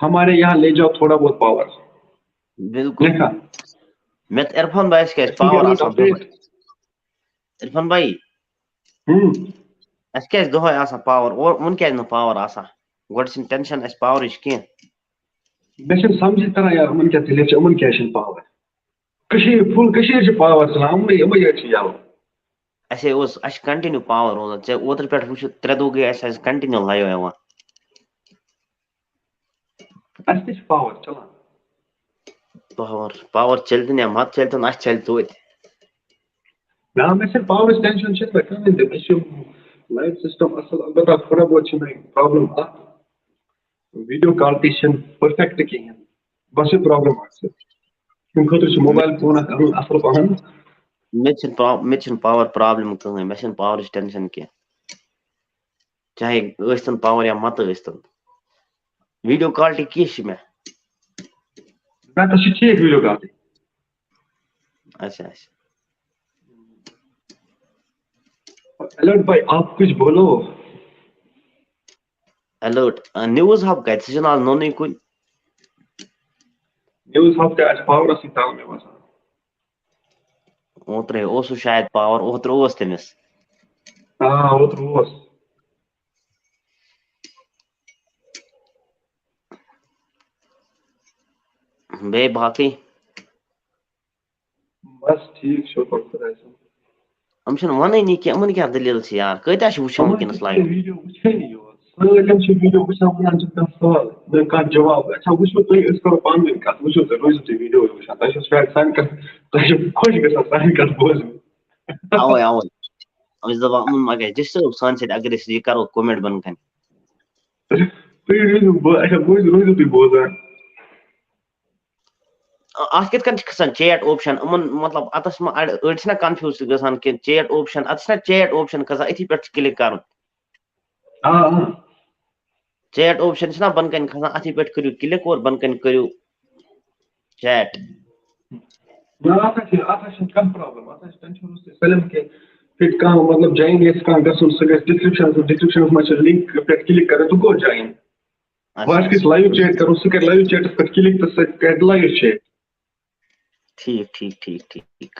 ہمارے یہاں لے جاؤ تھوڑا بہت پاور۔ بِلکُل۔ لیکھا۔ مےٚ تہٕ عرفان بھایَس کیٛازِ پاور آسان دۄہَے؟ عرفان بھائی، ہم۔ اَسہِ کیٛازِ دۄہَے آسان پاور؟ اور وۄنۍ کیٛازِ نہٕ پاور آسان؟ گۄڈٕ چھِنہٕ tension اَسہِ پاورٕچ کینٛہہ۔ مےٚ چھُنہٕ سمجھی تران یار، یِمن کیٛاہ دٔلیٖل چھِ، یِمن کیٛازِ چھِنہٕ پاور؟ کٔشیٖر، full کٔشیٖر چھِ پاور چلان، یِمنٕے، یِمے یٲتۍ چھِ یَلہٕ۔ اَسے اوس، اَسہِ چھِ continue پاور روزان۔ ژےٚ اوترٕ پٮ۪ٹھ وٕچھُتھ، ترٛےٚ دۄہ گٔے اَسہِ، اَسہِ continue live یِوان۔ اَسہِ تہِ چھِ پاور چلان۔ پاور، پاور چلہِ تہٕ یا مت چلہِ تہٕ اَسہِ چلہِ توتہِ۔ نہ، مےٚ چھِنہٕ پاورٕچ tension چھِنہٕ مےٚ کٕہٕنۍ تہِ۔ مےٚ چھِ live system اَصٕل، البتہ تھوڑا بہت چھِ مےٚ problem اَکھ، video quality چھِنہٕ perfect کِہیٖنۍ۔ بس یہِ problem اَکھ چھِ۔ تَمہِ خٲطرٕ چھُ mobile phone اَکھ اَنُن اَصٕل پَہَن۔ مےٚ تہِ چھِنہٕ پرا-، مےٚ تہِ چھِنہٕ پاور problem کٕہٕنۍ، مےٚ چھِنہٕ پاورٕچ tension کینٛہہ۔ چاہے ٲسۍتَن پاور یا مَتہٕ ٲسۍتَن۔ Video quality کِژھ چھِ مےٚ؟ نہ، تۄہہِ چھِ ٹھیٖک video quality۔ اچھا، اچھا۔ Alert بھائی، آپ کچھ بولو۔ Alert، آ، news hub کَتہِ؟ سُہ چھُنہٕ آز نوٚنُے کُنہِ۔ News hub تہِ آسہِ پاورَسٕے تَل، مےٚ باسان۔ اوترے اوسُس شاید پاور، اوترٕ اوس تٔمِس۔ آ، اوترٕ اوس۔ بیٚیہِ باقٕے؟ بس ٹھیٖک، شُکُر خۄدایَس کُن۔ یِم چھِنہٕ وَنٲنی کینٛہہ، یِمَن کیٛاہ دٔلیٖل چھِ یار؟ کۭتیٛاہ چھِ وٕچھان یِمَن وٕنکیٚنَس چھِ live؟ video وٕچھٲنی یوت۔ سٲلِم چھِ video وٕچھان، وَنان چھِ کانٛہہ سوال، نہ کانٛہہ جواب۔ اچھا، وٕچھِو تُہۍ، أسۍ کَرو پانہٕ ؤنۍ کَتھ، وٕچھِو تُہۍ، روٗزِو تُہۍ video وٕچھان، تۄہہِ چھو شاید سانہِ کَتھ، تۄہہِ چھو خۄش گژھان سانہِ کَتھ بوزٕنۍ۔ اَوَے، اَوَے۔ أسۍ دَپان یِمَن ما گژھِ ڈِسٹٲرٕب سانہِ سۭتۍ اگر أسۍ یہِ کَرو کومٮ۪نٛٹ بَنہٕ کَنہِ۔ تُہۍ روٗزِو بہٕ اچھا بہٕ روٗزِو تُہۍ بوزان۔ اَتھ کِتھ کٔنۍ چھِ کھَسان چیٹ اوپشَن؟ یِمَن مطلب اَتَس ما اَڑِ أڑۍ چھِنہ کَنفیوٗز تہِ گژھان کہِ چیٹ اوپشَن، اَتھ چھِنہ چیٹ اوپشَن کھَسان أتھی پٮ۪ٹھ چھِ کِلِک کَرُن؟ آ آ چیٹ اوپشَن چھِنہ بۄنہٕ کَنہِ کھَسان، اَتھی پٮ۪ٹھ کٔرِو کِلِک اور بۄنہٕ کَنہِ کٔرِو چیٹ۔ نہ اَتھ حظ چھِ اَتھ حظ چھِنہٕ کانٛہہ پرابلم، اَتھ حظ چھِ ٹٮ۪نشن روٚستُے سٲلِم کینٛہہ۔ فِٹ کانٛہہ مطلب جویِن یَژھِ کانٛہہ گژھُن سُہ گژھِ ڈِسکرپشنَس منٛز، ڈِسکرپشنَس منٛز چھِ لِنک پٮ۪ٹھ کِلِک کَرٕنۍ تہٕ گوٚو جویِن۔ اچھا، وۄنۍ آسہِ کٲنٛسہِ لایِو چیٹ کَرُن سُہ کَرِ لایِو چیٹَس پٮ۪ٹھ کِلِک تہٕ سُہ کَرِ لایِو چیٹ۔ ٹھیٖک ٹھیٖک ٹھیٖک ٹھیٖک۔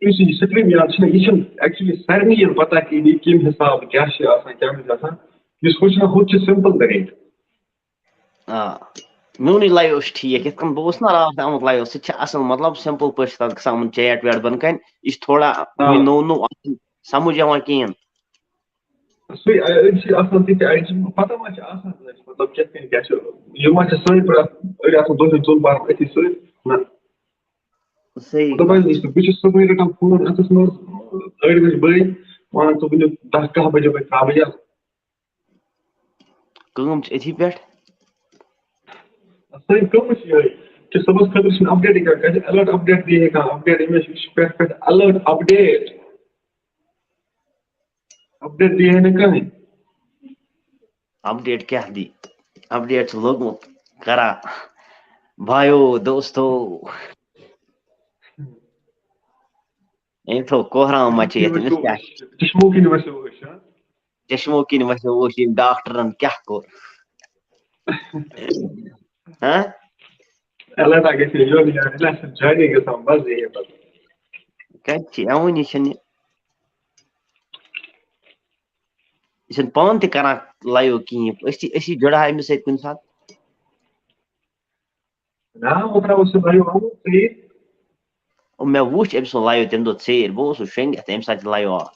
یُس یہِ سِکریٖن یاد چھِنہ یہِ چھِنہٕ ایکچُؤلی سارنٕے یِم پَتہ کِہیٖنۍ یہِ کَمہِ حِسابہٕ کیٛاہ چھِ آسان کیٛاہ چھِ آسان۔ یُس ہُہ چھُنہ ہُتھ چھِ سِمپٕل طٔریٖقہٕ۔ آ میونٕے لایو چھُ ٹھیٖک، یِتھ کٔنۍ بہٕ اوسُس نہ راتھ آمُت لایو، سُہ تہِ چھُ اَصٕل، مطلب سِمپٕل پٲٹھۍ چھُ تَتھ گژھان یِمَن چیٹ ویٹ بَنہٕ کَنہِ، یہِ چھُ تھوڑا آ۔ وٕنہِ نوٚو نوٚو اَصٕل سَمٕجھ یِوان کِہیٖنۍ۔ سُے أڑۍ چھِ آسان تِتھۍ، اَڑِ چھِ پَتہ ما چھِ آسان کٲنٛسہِ مطلب کِتھ کٔنۍ کیٛاہ چھُ، یِم ما چھِ سٲنۍ پٲٹھۍ أڑۍ آسان دۄہلہِ ژوٚل پَران أتھی سۭتۍ نہ۔ صحیح مطلب حظ، بہٕ چھُس صُبحٲے رَٹان فون اَتھَس منٛز، أڑۍ بَجہِ بٲگۍ وَنان ژٕ وٕنیُک دَہ کاہ بَجے بَجہِ ترٛاو بہٕ یَلہٕ۔ کٲم چھِ أتھی پٮ۪ٹھ۔ سٲنۍ کٲم چھِ یِہوٚے کہِ صُبحَس خٲطرٕ چھِنہٕ اَپڈیٹٕے کَران، کَتہِ الرٹ اَپڈیٹ دی ہے کانٛہہ اَپڈیٹ، أمِس چھِ پٮ۪ٹھ پٮ۪ٹھ الرٹ اَپڈیٹ۔ اَپڈیٹ دی ہے نہٕ کٕہٕنۍ۔ اپڈیٹ کیٛاہ دی؟ اپڈیٹ چھُ لوٚگمُت کران بھایو دوستو۔ أمۍ تھوٚو کوہرام مچٲیِتھ، أمِس کیٛاہ؟ چشمو کِنۍ وَسیو أسۍ، ہا؟ چشمو کِنۍ وَسیو اوس ییٚمۍ ڈاکٹرن کیٛاہ کوٚر؟ ہاں؟ اللہ تعالیٰ گژھِ یہِ جلدی یاد، اللہ چھُ جلدی گژھان، بس یہِ ہے پتہٕ۔ کَتہِ چھِ؟ یِوٲنی چھَنہٕ یہِ۔ یہِ چھَنہٕ پانہٕ تہِ کران لایِو کِہیٖنۍ۔ أسۍ تہِ، أسۍ تہِ جُڑہاو أمِس سۭتۍ کُنہِ ساتہٕ۔ نا، اوترٕ اوس سُہ لایِو آمُت ژیٖرۍ۔ مےٚ وُچھ أمۍ سُنٛد لایِو تَمہِ دۄہ ژیٖرۍ، بہٕ اوسُس شۄنٛگِتھ تَمہِ ساتہٕ تہِ لایِو آو۔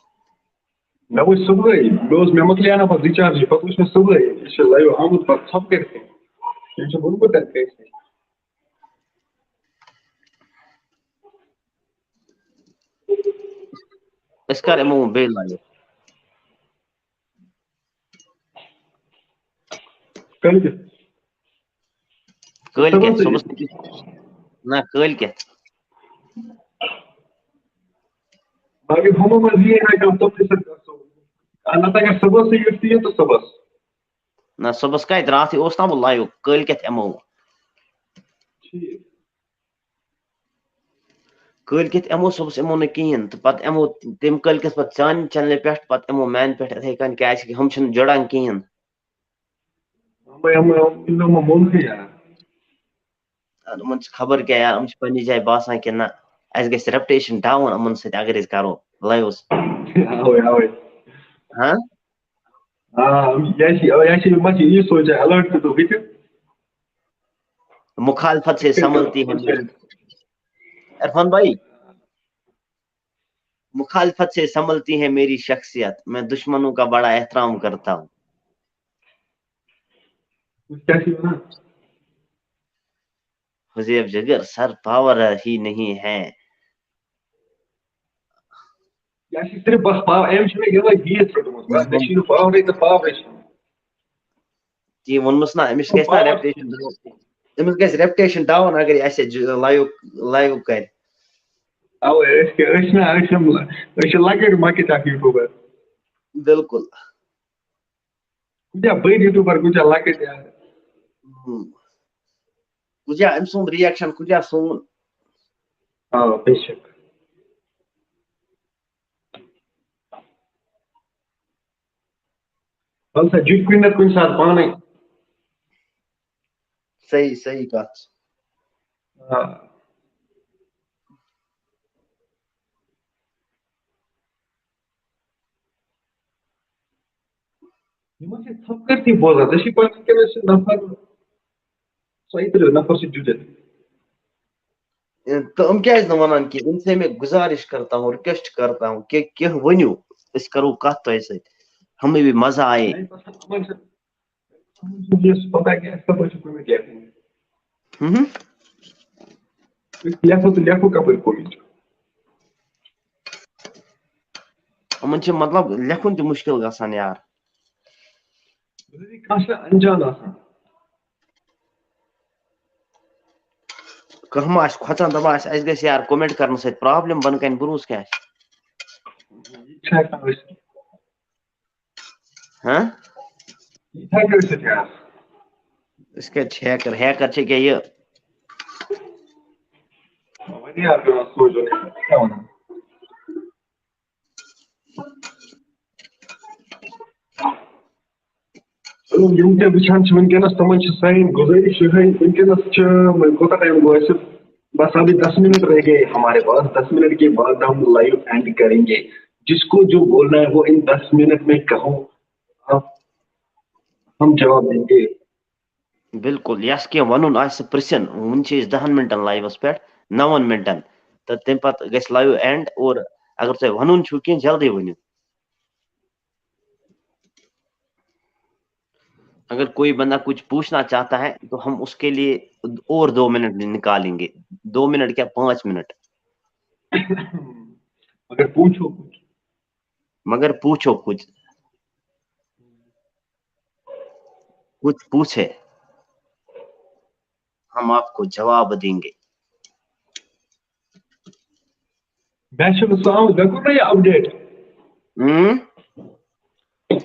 مےٚ وُچھ صُبحٲے، مےٚ اوس، مےٚ مۄکلے اَنان پَتہٕ رِچارجٕے، پَتہٕ وُچھ مےٚ صُبحٲے، یہِ چھُ لایِو آمُت پَتہٕ ژھۄپہٕ کٔرِتھ۔ یہِ چھُ ووٚنمُت تَتہِ کٲنٛسہِ۔ أسۍ کر یِمو وۄنۍ بیٚیہِ لایِو؟ کٲلۍکٮ۪تھ؟ کٲلۍکٮ۪تھ صُبحس؟ صُبحس؟ نہ، کٲلۍکٮ۪تھ۔ باقٕے ہُمو منٛز یِیہِ نہ کانٛہہ تِم تہِ سۭتۍ گژھو۔ آ، نَتہٕ اگر صُبحسٕے یُتھ تہِ یِیہِ تہٕ صُبحس۔ نہ، صُبحس کَتہِ؟ راتھٕے اوس نہ بہٕ لایِو، کٲلۍکٮ۪تھ یِمو۔ ٹھیٖک۔ کٲلۍکٮ۪تھ یِمو، صُبحس یِمو نہٕ کِہیٖنۍ، تہٕ پَتہٕ یِمو تَمہِ کٲلۍکٮ۪تھ پَتہٕ چانہِ چینلہِ پٮ۪ٹھ، پَتہٕ یِمو میٛانہِ پٮ۪ٹھ یِتھَے کٔنۍ، کیٛازِکہِ ہُم چھِنہٕ جُڑان کِہیٖنۍ۔ یِمو، یِمو، یِمو، یِمو مونکھٕے یار۔ اَدٕ یِمَن چھِ خبر کیٛاہ یار، یِم چھِ پنٛنہِ جایہِ باسان کہِ نہ، اَسہِ گژھِ reputation down یِمَن سۭتۍ اگر أسۍ کَرو لایِوَس۔ اَوَے، اَوَے۔ ہاں؟ آ، یہِ چھِ، یہِ چھِ، یہِ ما چھِ یی سونچان، الرٹ تہِ تہٕ ہُہ تہِ۔ مخالفت سے سنبھلتی ہے میری، عرفان بھائی، مخالفت سے سنبھلتی ہے میری شخصیت، میں دشمنوں کا بڑا احترام کرتا ہوں۔ کیٛاہ چھِ وَنان؟ حذیف جگر، سر پاور ہی نہیں ہے۔ یہِ چھِ صرف بس پاو-، أمۍ چھُ مےٚ یِہوٚے گیٖت روٚٹمُت۔ بس، مےٚ چھُنہٕ پاورٕے تہٕ پاورٕے چھُنہٕ۔ تی ووٚنمَس نہ، أمِس گژھِ نہ reputation down۔ أمِس گژھِ reputation down اگر یہِ اَسہِ لایِو، لایِو کَرِ۔ اَوَے، أسۍ کیٛاہ، أسۍ چھِنہ، أسۍ چھِ، أسۍ چھِ لۄکٕٹۍ مۄکٕٹۍ اَکھ YouTuber۔ بِلکُل۔ کۭتیٛاہ بٔڑۍ YouTuber، کۭتیٛاہ لۄکٕٹۍ یار۔ ہُم۔ کۭتیٛاہ أمۍ سُنٛد reaction، کۭتیٛاہ سون۔ آ، بے شک۔ وَلہٕ سا، جُڑ کُنہِ نَتہٕ کُنہِ ساتہٕ پانَے۔ صحیح، صحیح کَتھ۔ آ۔ یِمَن چھِ ژھۄپہٕ کٔرتھٕے بوزان، ژےٚ چھُے پَتہ وٕنکیٚنَس چھِ نفر ژۄیہِ تٕرٛہ نفر چھِ جُڑِتھ۔ تہٕ یِم کیٛازِ نہٕ وَنان کینٛہہ؟ ان سے میں گزارش کرتا ہوں، request کرتا ہوں کہ کینٛہہ ؤنِو، أسۍ کرو کَتھ تۄہہِ سۭتۍ، ہمیں بھی مزہ آئے۔ یِمَن چھِ، یُس پتہ کیٛاہ، اَسہِ کَپٲرۍ چھُ کوٚمِٹی اَتھ منٛز؟ ہُم۔ أسۍ لیکھو تہٕ لیکھو کَپٲرۍ کوٚمِٹی؟ یِمن چھِ مطلب لیکھُن تہِ مُشکِل گژھان یار۔ ضروٗری کانٛہہ چھُنہ انجان آسان۔ کانٛہہ ما آسہِ کھۄژان، دَپان آسہِ اَسہِ گژھِ یار کومینٹ کرنہٕ سۭتۍ پرابلم، بۄنہٕ کَنہِ بروسہٕ کیٛاہ آسہِ؟ یہِ چھُ ہٮ۪کان ٲسِتھ۔ ہاں؟ یہِ چھُ ہٮ۪کان ٲسِتھ یار۔ أسۍ کَتہِ چھِ ہیکر؟ ہیکر چھِ کیٛاہ یہِ؟ وۄنۍ یار پٮ۪وان سونٛچُن، کیٛاہ وَنان؟ یِم تہِ وٕچھان چھِ وٕنکیٚنَس، تِمَن چھِ سانہِ گُزٲرِش یِہوٚے، وٕنکیٚنَس چھِ، وۄنۍ کوٗتاہ ٹایم گوٚو اَسہِ؟ بس ابھی دس منٹ رہ گئے ہمارے پاس، دس منٹ کے بعد ہم لائیو اینڈ کریں گے۔ جس کو جو بولنا ہے وہ ان دس منٹ میں کہو، آپ، ہم جواب دیں گے۔ بِلکُل، یَس کینٛہہ وَنُن آسہِ سُہ پِرٛژھِن۔ وٕنہِ چھِ أسۍ دَہَن مِنٹَن لایِوَس پٮ۪ٹھ، نَوَن مِنٹَن، تہٕ تَمہِ پَتہٕ گژھِ لایِو اینڈ۔ اور اگر تۄہہِ وَنُن چھُو کینٛہہ، جلدی ؤنِو۔ اگر کوئی بندہ کچھ پوچھنا چاہتا ہے تو ہم اس کے لیے اور دو منٹ نکالیں گے، دو منٹ کیا، پانچ منٹ۔ مگر پوچھو کچھ۔ مگر پوچھو کچھ، کچھ پوچھے، ہم آپ کو جواب دیں گے۔ مےٚ چھُنہٕ سُہ آمُت، مےٚ کوٚر نہ یہِ اپڈیٹ۔ اۭں۔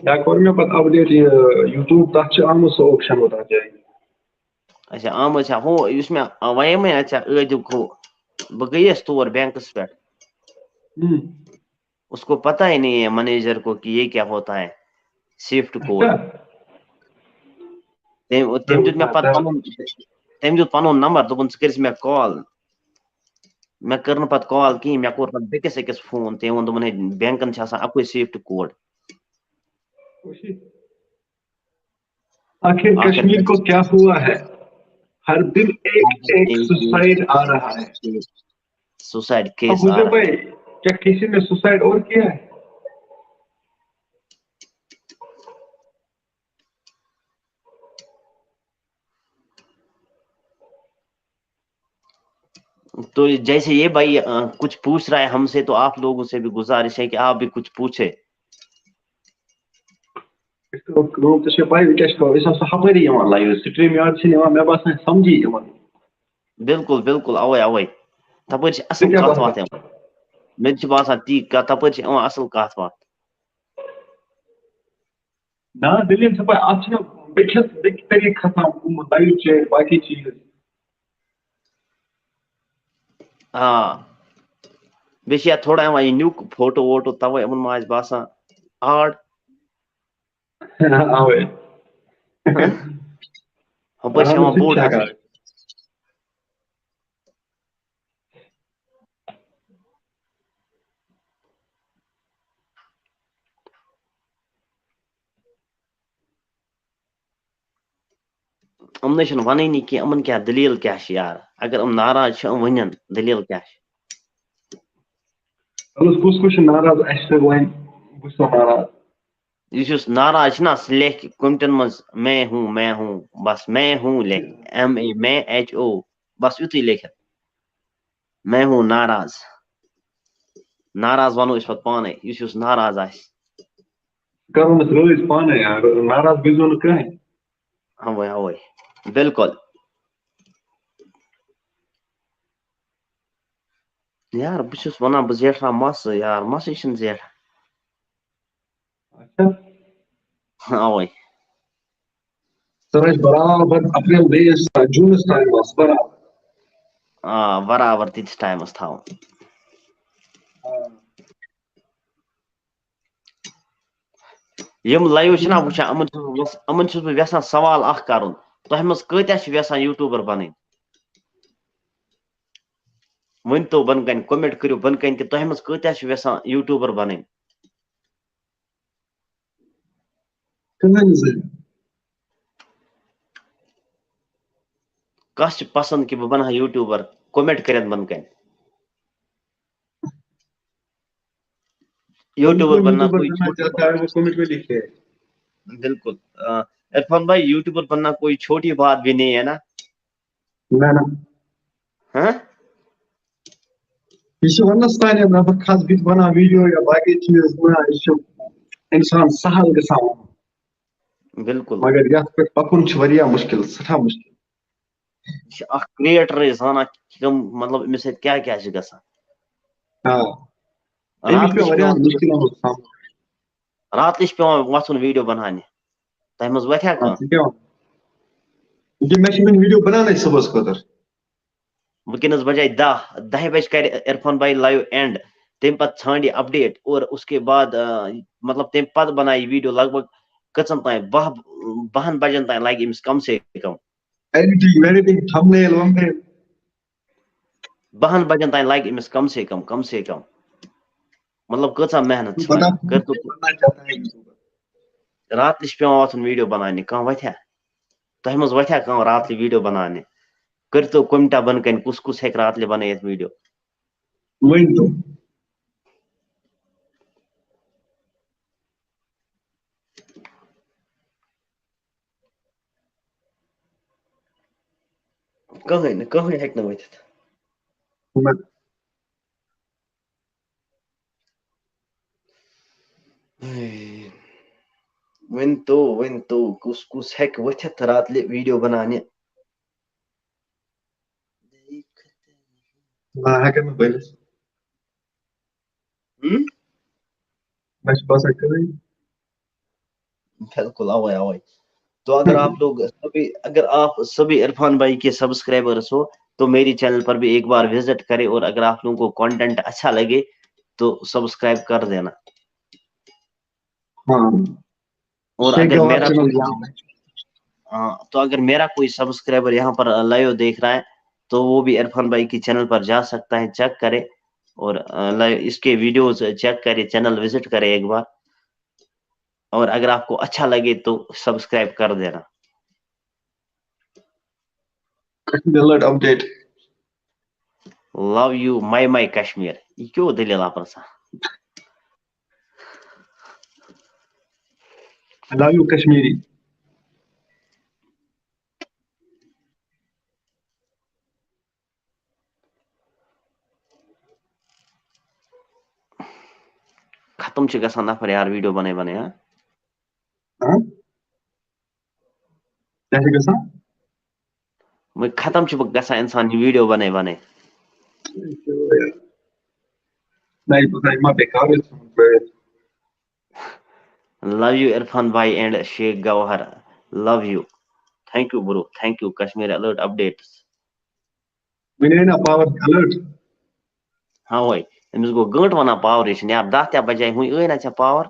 مےٚ کوٚر مےٚ پتہٕ اپڈیٹ یہِ YouTube، تتھ چھُ آمُت سُہ آپشن وۄنۍ تتھ جایہِ۔ اچھا، آمُت چھا ہُہ یُس مےٚ وَنے مےٚ، اچھا، عٲدیُک ہُہ، بہٕ گٔیَس تور بینکس پٮ۪ٹھ۔ ہُم۔ اس کو پتہ ہی نہیں ہے منیجر کو کہ یہ کیا ہوتا ہے سوئفٹ کوڈ۔ اچھا۔ تٔمۍ تٔمۍ دیُت مےٚ پتہٕ اچھا۔ پنُن، تٔمۍ دیُت پنُن نمبر، دوٚپُن ژٕ کٔرۍ زِ مےٚ کال۔ مےٚ کٔر نہٕ پتہٕ کال کِہیٖنۍ، مےٚ کوٚر پتہٕ بیٚکِس أکِس فون، تٔمۍ ووٚن، دوٚپُن ہے، بینکن چھِ آسان اکُے سوئفٹ کوڈ۔ آخر کشمیر کو کیا ہوا ہے؟ ہر دن ایک ایک سوسائڈ آ رہا ہے۔ سوسائڈ اب کیس آ مجھے رہا ہے۔ بھائی، کیا کسی نے سوسائڈ اور کیا ہے؟ تو جیسے یہ بھائی، آ، کچھ پوچھ رہا ہے ہم سے، تو آپ لوگوں سے بھی گزارش ہے کہ آپ بھی کچھ پوچھے۔ أسۍ کرو کٲم، ژےٚ چھےٚ پَے، وۄنۍ کیٛاہ چھِ کرو؟ أسۍ آسو ہُپٲری یِوان لایِو، سٹریٖم یارڈ چھِنہٕ یِوان، مےٚ باسان، سَمجھی یِوان۔ بِلکُل، بِلکُل، اَوَے، اَوَے۔ تَپٲرۍ چھِ اَصٕل ژےٚ کیٛاہ کَتھ باسان؟ وَتھ یِوان۔ مےٚ تہِ چھِ باسان تی کَتھ، تَپٲرۍ چھِ یِوان اَصٕل کَتھ وَتھ۔ نہ، دٔلیٖل چھےٚ پَے، اَتھ چھِنہٕ بیٚکِس، بیٚکہِ طریٖقہٕ کھسان، ہُم لایِو چیٹ، باقٕے چیٖز۔ آ۔ بیٚیہِ چھِ یَتھ تھوڑا یِوان یہِ نیُک فوٹو ووٹو، تَوَے یِمَن ما آسہِ باسان آڈ۔ اَوَے۔ ہُپٲرۍ چھِ یِوان بوٚڑ حظ۔ یِمنٕے چھِنہٕ وَنٲنی کینٛہہ، یِمَن کیٛاہ دٔلیٖل کیٛاہ چھِ یار؟ اگر یِم ناراض چھِ، یِم ؤنِن دٔلیٖل کیٛاہ چھِ؟ اَہَن حظ، کُس کُس چھُ ناراض اَسہِ سۭتۍ وۄنۍ؟ بہٕ چھُس ناراض۔ یُس یُس ناراض چھُنہ، سُہ لیکھِ کومنٹن منٛز، میں ہوں، میں ہوں، بس میں ہوں لیکھِ، ایم اے، میں، ایچ او، بس یُتُے لیکھِتھ۔ میں ہوں ناراض۔ ناراض وَنو أسۍ پَتہٕ پانَے، یُس یُس ناراض آسہِ۔ کرو نہٕ أسۍ رٲضۍ پانَے، یار، ناراض گٔژھۍزیو نہٕ کٕہٕنۍ۔ اَوَے، اَوَے، بِلکُل۔ یار، بہٕ چھُس وَنان، بہٕ زیٹھراو مَسہٕ، یار، مَسٕے چھِنہٕ زیٹھ۔ اچھا۔ اَوَے۔ سُہ روزِ برابر اپریل مئی یَس تام، جوٗنَس تام آسہِ برابر۔ آ، برابر تیٖتِس ٹایمَس تھاوُن۔ آ۔ یِم لایِو چھِنہ وٕچھان، یِمَن چھُس بہٕ وٮ۪ژھ-، یِمَن چھُس بہٕ یَژھان سوال اَکھ کَرُن، تۄہہِ منٛز کۭتیٛاہ چھِ یَژھان یوٗٹیوٗبَر بَنٕنۍ؟ ؤنۍ تو بۄنہٕ کَنہِ، کومنٹ کٔرِو بۄنہٕ کَنہِ کہِ تۄہہِ منٛز کۭتیٛاہ چھِ یَژھان یوٗٹیوٗبَر بَنٕنۍ؟ کٕہٕنۍ زٔنۍ۔ کَس چھِ پَسنٛد کہِ بہٕ بَنہٕ ہا یوٗٹیوٗبَر؟ کومنٹ کٔرِتھ بۄنہٕ کَنہِ۔ یوٗٹیوٗبَر بننا کوئی چھوٹی بات۔ کومنٹ میں لکھے۔ بِلکُل۔ آ، عرفان بھائی، یوٗٹیوٗبَر بننا کوئی چھوٹی بات بھی نہیں ہے نا؟ نہ، نہ۔ ہاں؟ یہِ چھُ وننس تانۍ، نہ بہٕ کھس بہٕ تہِ بناو ویڈیو یا باقٕے چیٖز، نہ، یہِ چھُ انسان سہل گژھان ونُن۔ بِلکُل۔ مگر یتھ پٮ۪ٹھ پکُن چھُ واریاہ مُشکل، سٮ۪ٹھاہ مُشکل۔ یہِ چھُ اکھ کریٹرٕے زانان کہِ کم، مطلب، أمِس سۭتۍ کیٛاہ کیٛاہ چھِ گژھان۔ آ، أمِس راتہٕ چھُ چھِ واریاہن پٮ۪وان مُشکلن ہُنٛد سامنہٕ۔ راتہٕ چھِ پٮ۪وان وۄتھُن ویڈیو بناونہِ۔ تۄہہِ منٛز وۄتھیا آ، کانٛہہ؟ ژٕ کیٛاہ وَنان؟ یہِ کیٛاہ، مےٚ چھِ وٕنہِ ویڈیو بناونَے صُبحس خٲطرٕ۔ وٕنکیٚنَس بجے دَہ، دَہہِ بجہِ کرِ عرفان بھائی لایو اینڈ، تَمہِ پتہٕ ژھانڈِ اپڈیٹ اور اس کے بعد، آ، مطلب، تَمہِ پتہٕ بنایہِ ویڈیو لگ بگ کٔژَن تام، باہ، باہَن بجن تام لگہِ أمِس کم سے کم۔ Editing ویڈیٹنگ، thumbnail ومنیل۔ باہَن بجن تام لگہِ أمِس کم سے کم، کم سے کم۔ مطلب، کۭژاہ محنت چھِ پتہ لگان۔ کٔرۍ تو، پتہ کیٛاہ تام۔ راتہٕ تہِ چھِ پٮ۪وان وۄتھُن ویڈیو بناونہِ، کانٛہہ وۄتھیا؟ تۄہہِ منٛز وۄتھیا کانٛہہ راتہٕ تہِ ویڈیو بناونہِ؟ کٔرۍ تو کومنٹا بۄنہٕ کَنہِ، کُس کُس ہیٚکہِ راتہٕ تہِ بنٲیِتھ ویڈیو؟ ؤنۍ تو۔ کٕہٕنۍ نہٕ، کٕہٕنۍ ہیٚکہِ نہٕ ؤتھِتھ۔ نہ۔ ہے، ؤنۍ تو، ؤنۍ تو، کُس کُس ہیٚکہِ ؤتھِتھ راتلہِ ویڈیو بناونہِ؟ نہ، ہیٚکن نہٕ بٔنِتھ۔ ہم؟ مےٚ چھُ باسان کٕہٕنۍ۔ بِلکُل، اوے، اوے۔ تو اگر آپ لوگ سبھی، اگر آپ سبھی عرفان بھائی کے سبسکرائبرز ہو، تو میری چینل پر بھی ایک بار وزٹ کریں، اور اگر آپ لوگوں کو کنٹینٹ اچھا لگے، تو سبسکرائب کر دینا۔ ہاں۔ اور شیخ اگر گوہر میرا چینل کوئی، یہاں ہے۔ ہاں، تو اگر میرا کوئی سبسکرائبر یہاں پر لائیو دیکھ رہا ہے، تو وہ بھی عرفان بھائی کی چینل پر جا سکتا ہے، چیک کرے اور، آ، لائیو اس کے ویڈیوز چیک کرے، چینل وزٹ کرے ایک بار۔ اور اگر آپ کو اچھا لگے تو سبسکرائب کر دینا۔ Kashmir alert update. Love you my my Kashmir۔ یہ کیوں دلیل آپ رسا؟ I love you Kashmiri. ختم چھِ گژھان نفر یار ویڈیو بنٲے بنٲے، ہاں؟ ہاں؟ کیٛاہ چھِ گژھان؟ وۄنۍ ختم چھُ گژھان انسان یہِ ویڈیو بنٲے بنٲے۔ نہ، یہِ بہٕ ما بیکار ٲسۍ ژھٕنُن ترٛٲیِتھ۔ Love you عرفان بھائی and Sheikh Gohar. Love you۔ Thank you bro۔ Thank you۔ Kashmir alert updates. وۄنۍ آیہِ نا پاور الرٹ؟ ہاں وۄنۍ، أمِس گوٚو گٲنٛٹہٕ وَنان پاورٕے چھُنہٕ۔ یار، دَہ تہِ بجے وۄنۍ ٲے نا ژےٚ پاور۔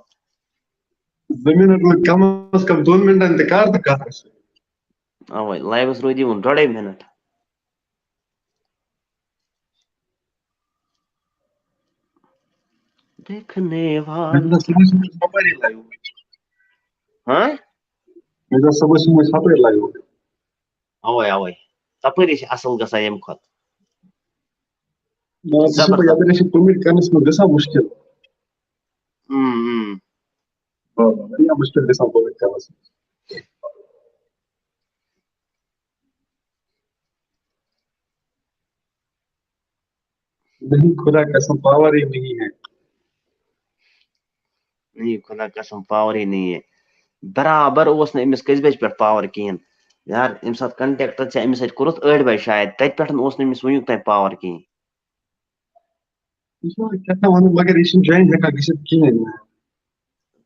زٕ منٹ روٗدۍ کم از کم دۄن منٹن تہِ کر تہٕ کتھ اَسہِ سۭتۍ۔ اَوَے، لایوَس روٗدی وۄنۍ ڈۄڈے منٹ۔ دیکھنے مےٚ والے۔ دوٚپ صُبحس چھُ مےٚ ژھۄپٲرۍ لایِو۔ ہاں؟ مےٚ دوٚپ صُبحس چھُ مےٚ ژھۄپٲرۍ لایِو۔ اَوَے، اَوَے۔ تَپٲری چھِ اَصٕل گژھان ییٚمہِ کھۄتہٕ۔ نہ، ژٕ چھُکھ پَتہٕ یَپٲرۍ چھِ کومنٹ کرنَس منٛز گژھان مُشکِل۔ اۭں، اۭں۔ آ، واریاہ مُشکِل گژھان کومنٹ کرنَس منٛز۔ نہیں، خدا قسم، پاور ہی نہیں ہے۔ نہیں، خدا قسم، پاورٕے نہیں ہے۔ برابر اوس نہٕ أمِس کٔژِ بجہِ پٮ۪ٹھ پاور کِہیٖنۍ۔ یار، ییٚمہِ ساتہٕ کنٹیکٹ ژےٚ أمِس سۭتۍ کوٚرُتھ ٲٹھِ بجہِ شاید، تَتہِ پٮ۪ٹھ اوس نہٕ أمِس وٕنیُک تام پاور کِہیٖنۍ۔ یہِ چھُ وۄنۍ کیٛاہ تام وَنُن، مگر یہِ چھُنہٕ جوین ہٮ۪کان گٔژھِتھ کِہیٖنۍ۔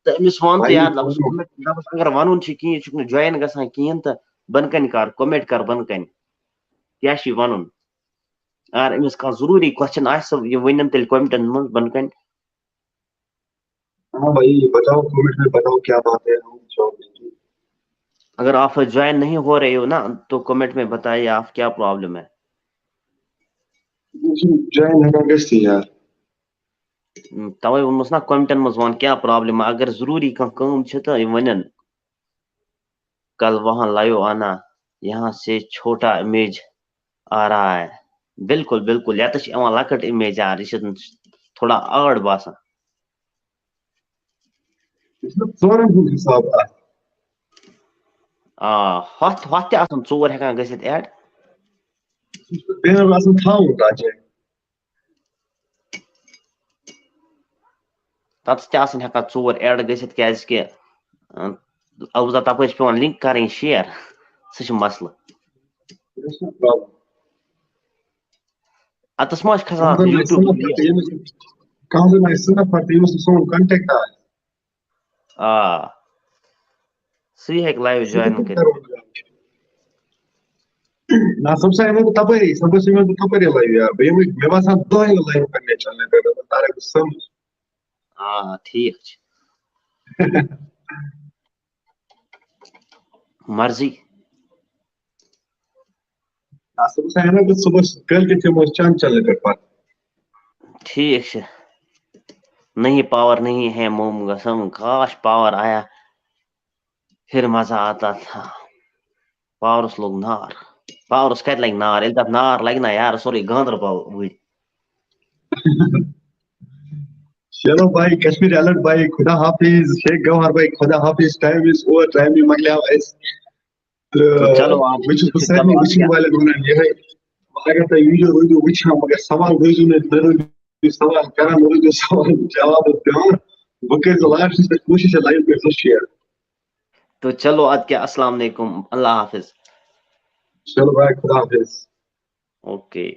تہٕ أمِس وَن تہٕ وۄنۍ یار، یہِ دَپُس، وَنُن۔ کومنٹ، دَپُس، اگر وَنُن چھُ کِہیٖنۍ، یہِ چھُکھ نہٕ جوین گژھان کِہیٖنۍ تہٕ بۄنہٕ کَنہِ کَر، کومنٹ کَر بۄنہٕ کَنہِ۔ کیٛاہ چھُے وَنُن؟ اگر أمِس کانٛہہ ضروٗری کوسچن آسہِ، سُہ یہِ ؤنِن تیٚلہِ کومنٹَن منٛز بۄنہٕ کَنہِ۔ ہاں بھائی، بتاؤ، کمنٹ میں بتاؤ کیا بات ہے، ہم جواب دیں گے۔ اگر آپ جوائن نہیں ہو رہے ہو نا، تو کمنٹ میں بتائیے آپ کیا پرابلم ہے۔ جوائن ہٮ۪کان گٔژھتھٕے یار۔ توے ووٚنمَس نا، کومنٹن منٛز وَن کیٛاہ پرابلم، اگر ضروٗری کانٛہہ کٲم چھِ تہٕ یِم وَنن۔ کل وہاں لایو آنا، یہاں سے چھوٹا امیج آ رہا ہے۔ بِلکُل، بِلکُل، یَتَس چھِ یِوان لۄکٕٹ امیج آ، یہِ چھِ تھوڑا آڈ باسان۔ یہِ چھُنہ ژورَن ہُنٛد حساب اَتھ۔ آ، ہۄتھ، ہۄتھ تہِ آسَن ژور ہٮ۪کان گٔژھِتھ ایڈ۔ یہِ چھُ بینر آسان تھاوُن تَتھ جایہِ۔ تَتَس تہِ آسَن ہٮ۪کان ژور ایڈ گٔژھِتھ، کیٛازِکہِ، اَ، البتہ تَپٲرۍ چھِ پٮ۪وان لِنک کَرٕنۍ شِیَر، سُہ چھُ مَسلہٕ۔ اَتَس ما چھِ کھسان یوٗٹیوب؟ کانٛہہ زَن آسہِ سُہ نفر تہٕ ییٚمِس نہٕ سون کانٹیکٹ آسہِ۔ آ، سُے ہیٚکہِ لایِو جویِن کٔرِتھ۔ نہ، صُبحس یِمَے بہٕ تَپٲری، صُبحس یِمَے بہٕ تَپٲری لایِو یار۔ بہٕ یِمَے، مےٚ باسان دۄہَے لایِو پنٛنہِ چینلہِ پٮ۪ٹھ، تَتھ تارَکھ سَمٕجھ۔ آ، ٹھیٖک چھُ۔ مرضی۔ آ، صُبحس یِمَے بہٕ صُبحس کٲلۍکٮ۪تھ یِمو أسۍ چانہِ چینلہِ پٮ۪ٹھ پَتہٕ۔ ٹھیٖک چھُ۔ نہیں پاور نہیں ہے موم گژھان، کاش پاور آیا، پھر مزہ آتا تھا۔ پاورس لوٚگ نار۔ پاورس کتہِ لگہِ نار؟ ییٚلہِ تتھ نار لگہِ نا یار، سورُے گاندربل وٕڑِ۔ چلو بھائی، کشمیر الرٹ بھائی، خدا حافظ۔ شیخ گوہر بھائی، خدا حافظ۔ ٹایم از اوور، ٹایم مۄکلیو اَسہِ۔ تہٕ چلو، آ، وۄنۍ چھُس بہٕ چلو، سارنٕے آ، وٕچھِنۍ والٮ۪ن وَنان یِہوٚے، اگر تۄہہِ ویٖڈیو روٗدِو وٕچھان، مگر سوال روٗزِو نہٕ، نہ روٗزِو سوال کران، نہ روٗزِو سوال جوابَس دِوان۔ وۄنۍ کٔرۍزیو لاسٹَس پٮ۪ٹھ کوٗشِش یہِ لایِو پٮ۪ٹھ شِیَر۔ تو چلو، اَدٕ کیٛاہ، السلام علیکم، اللہ حافظ۔ چلو بھائی، خدا حافظ۔ اوکے۔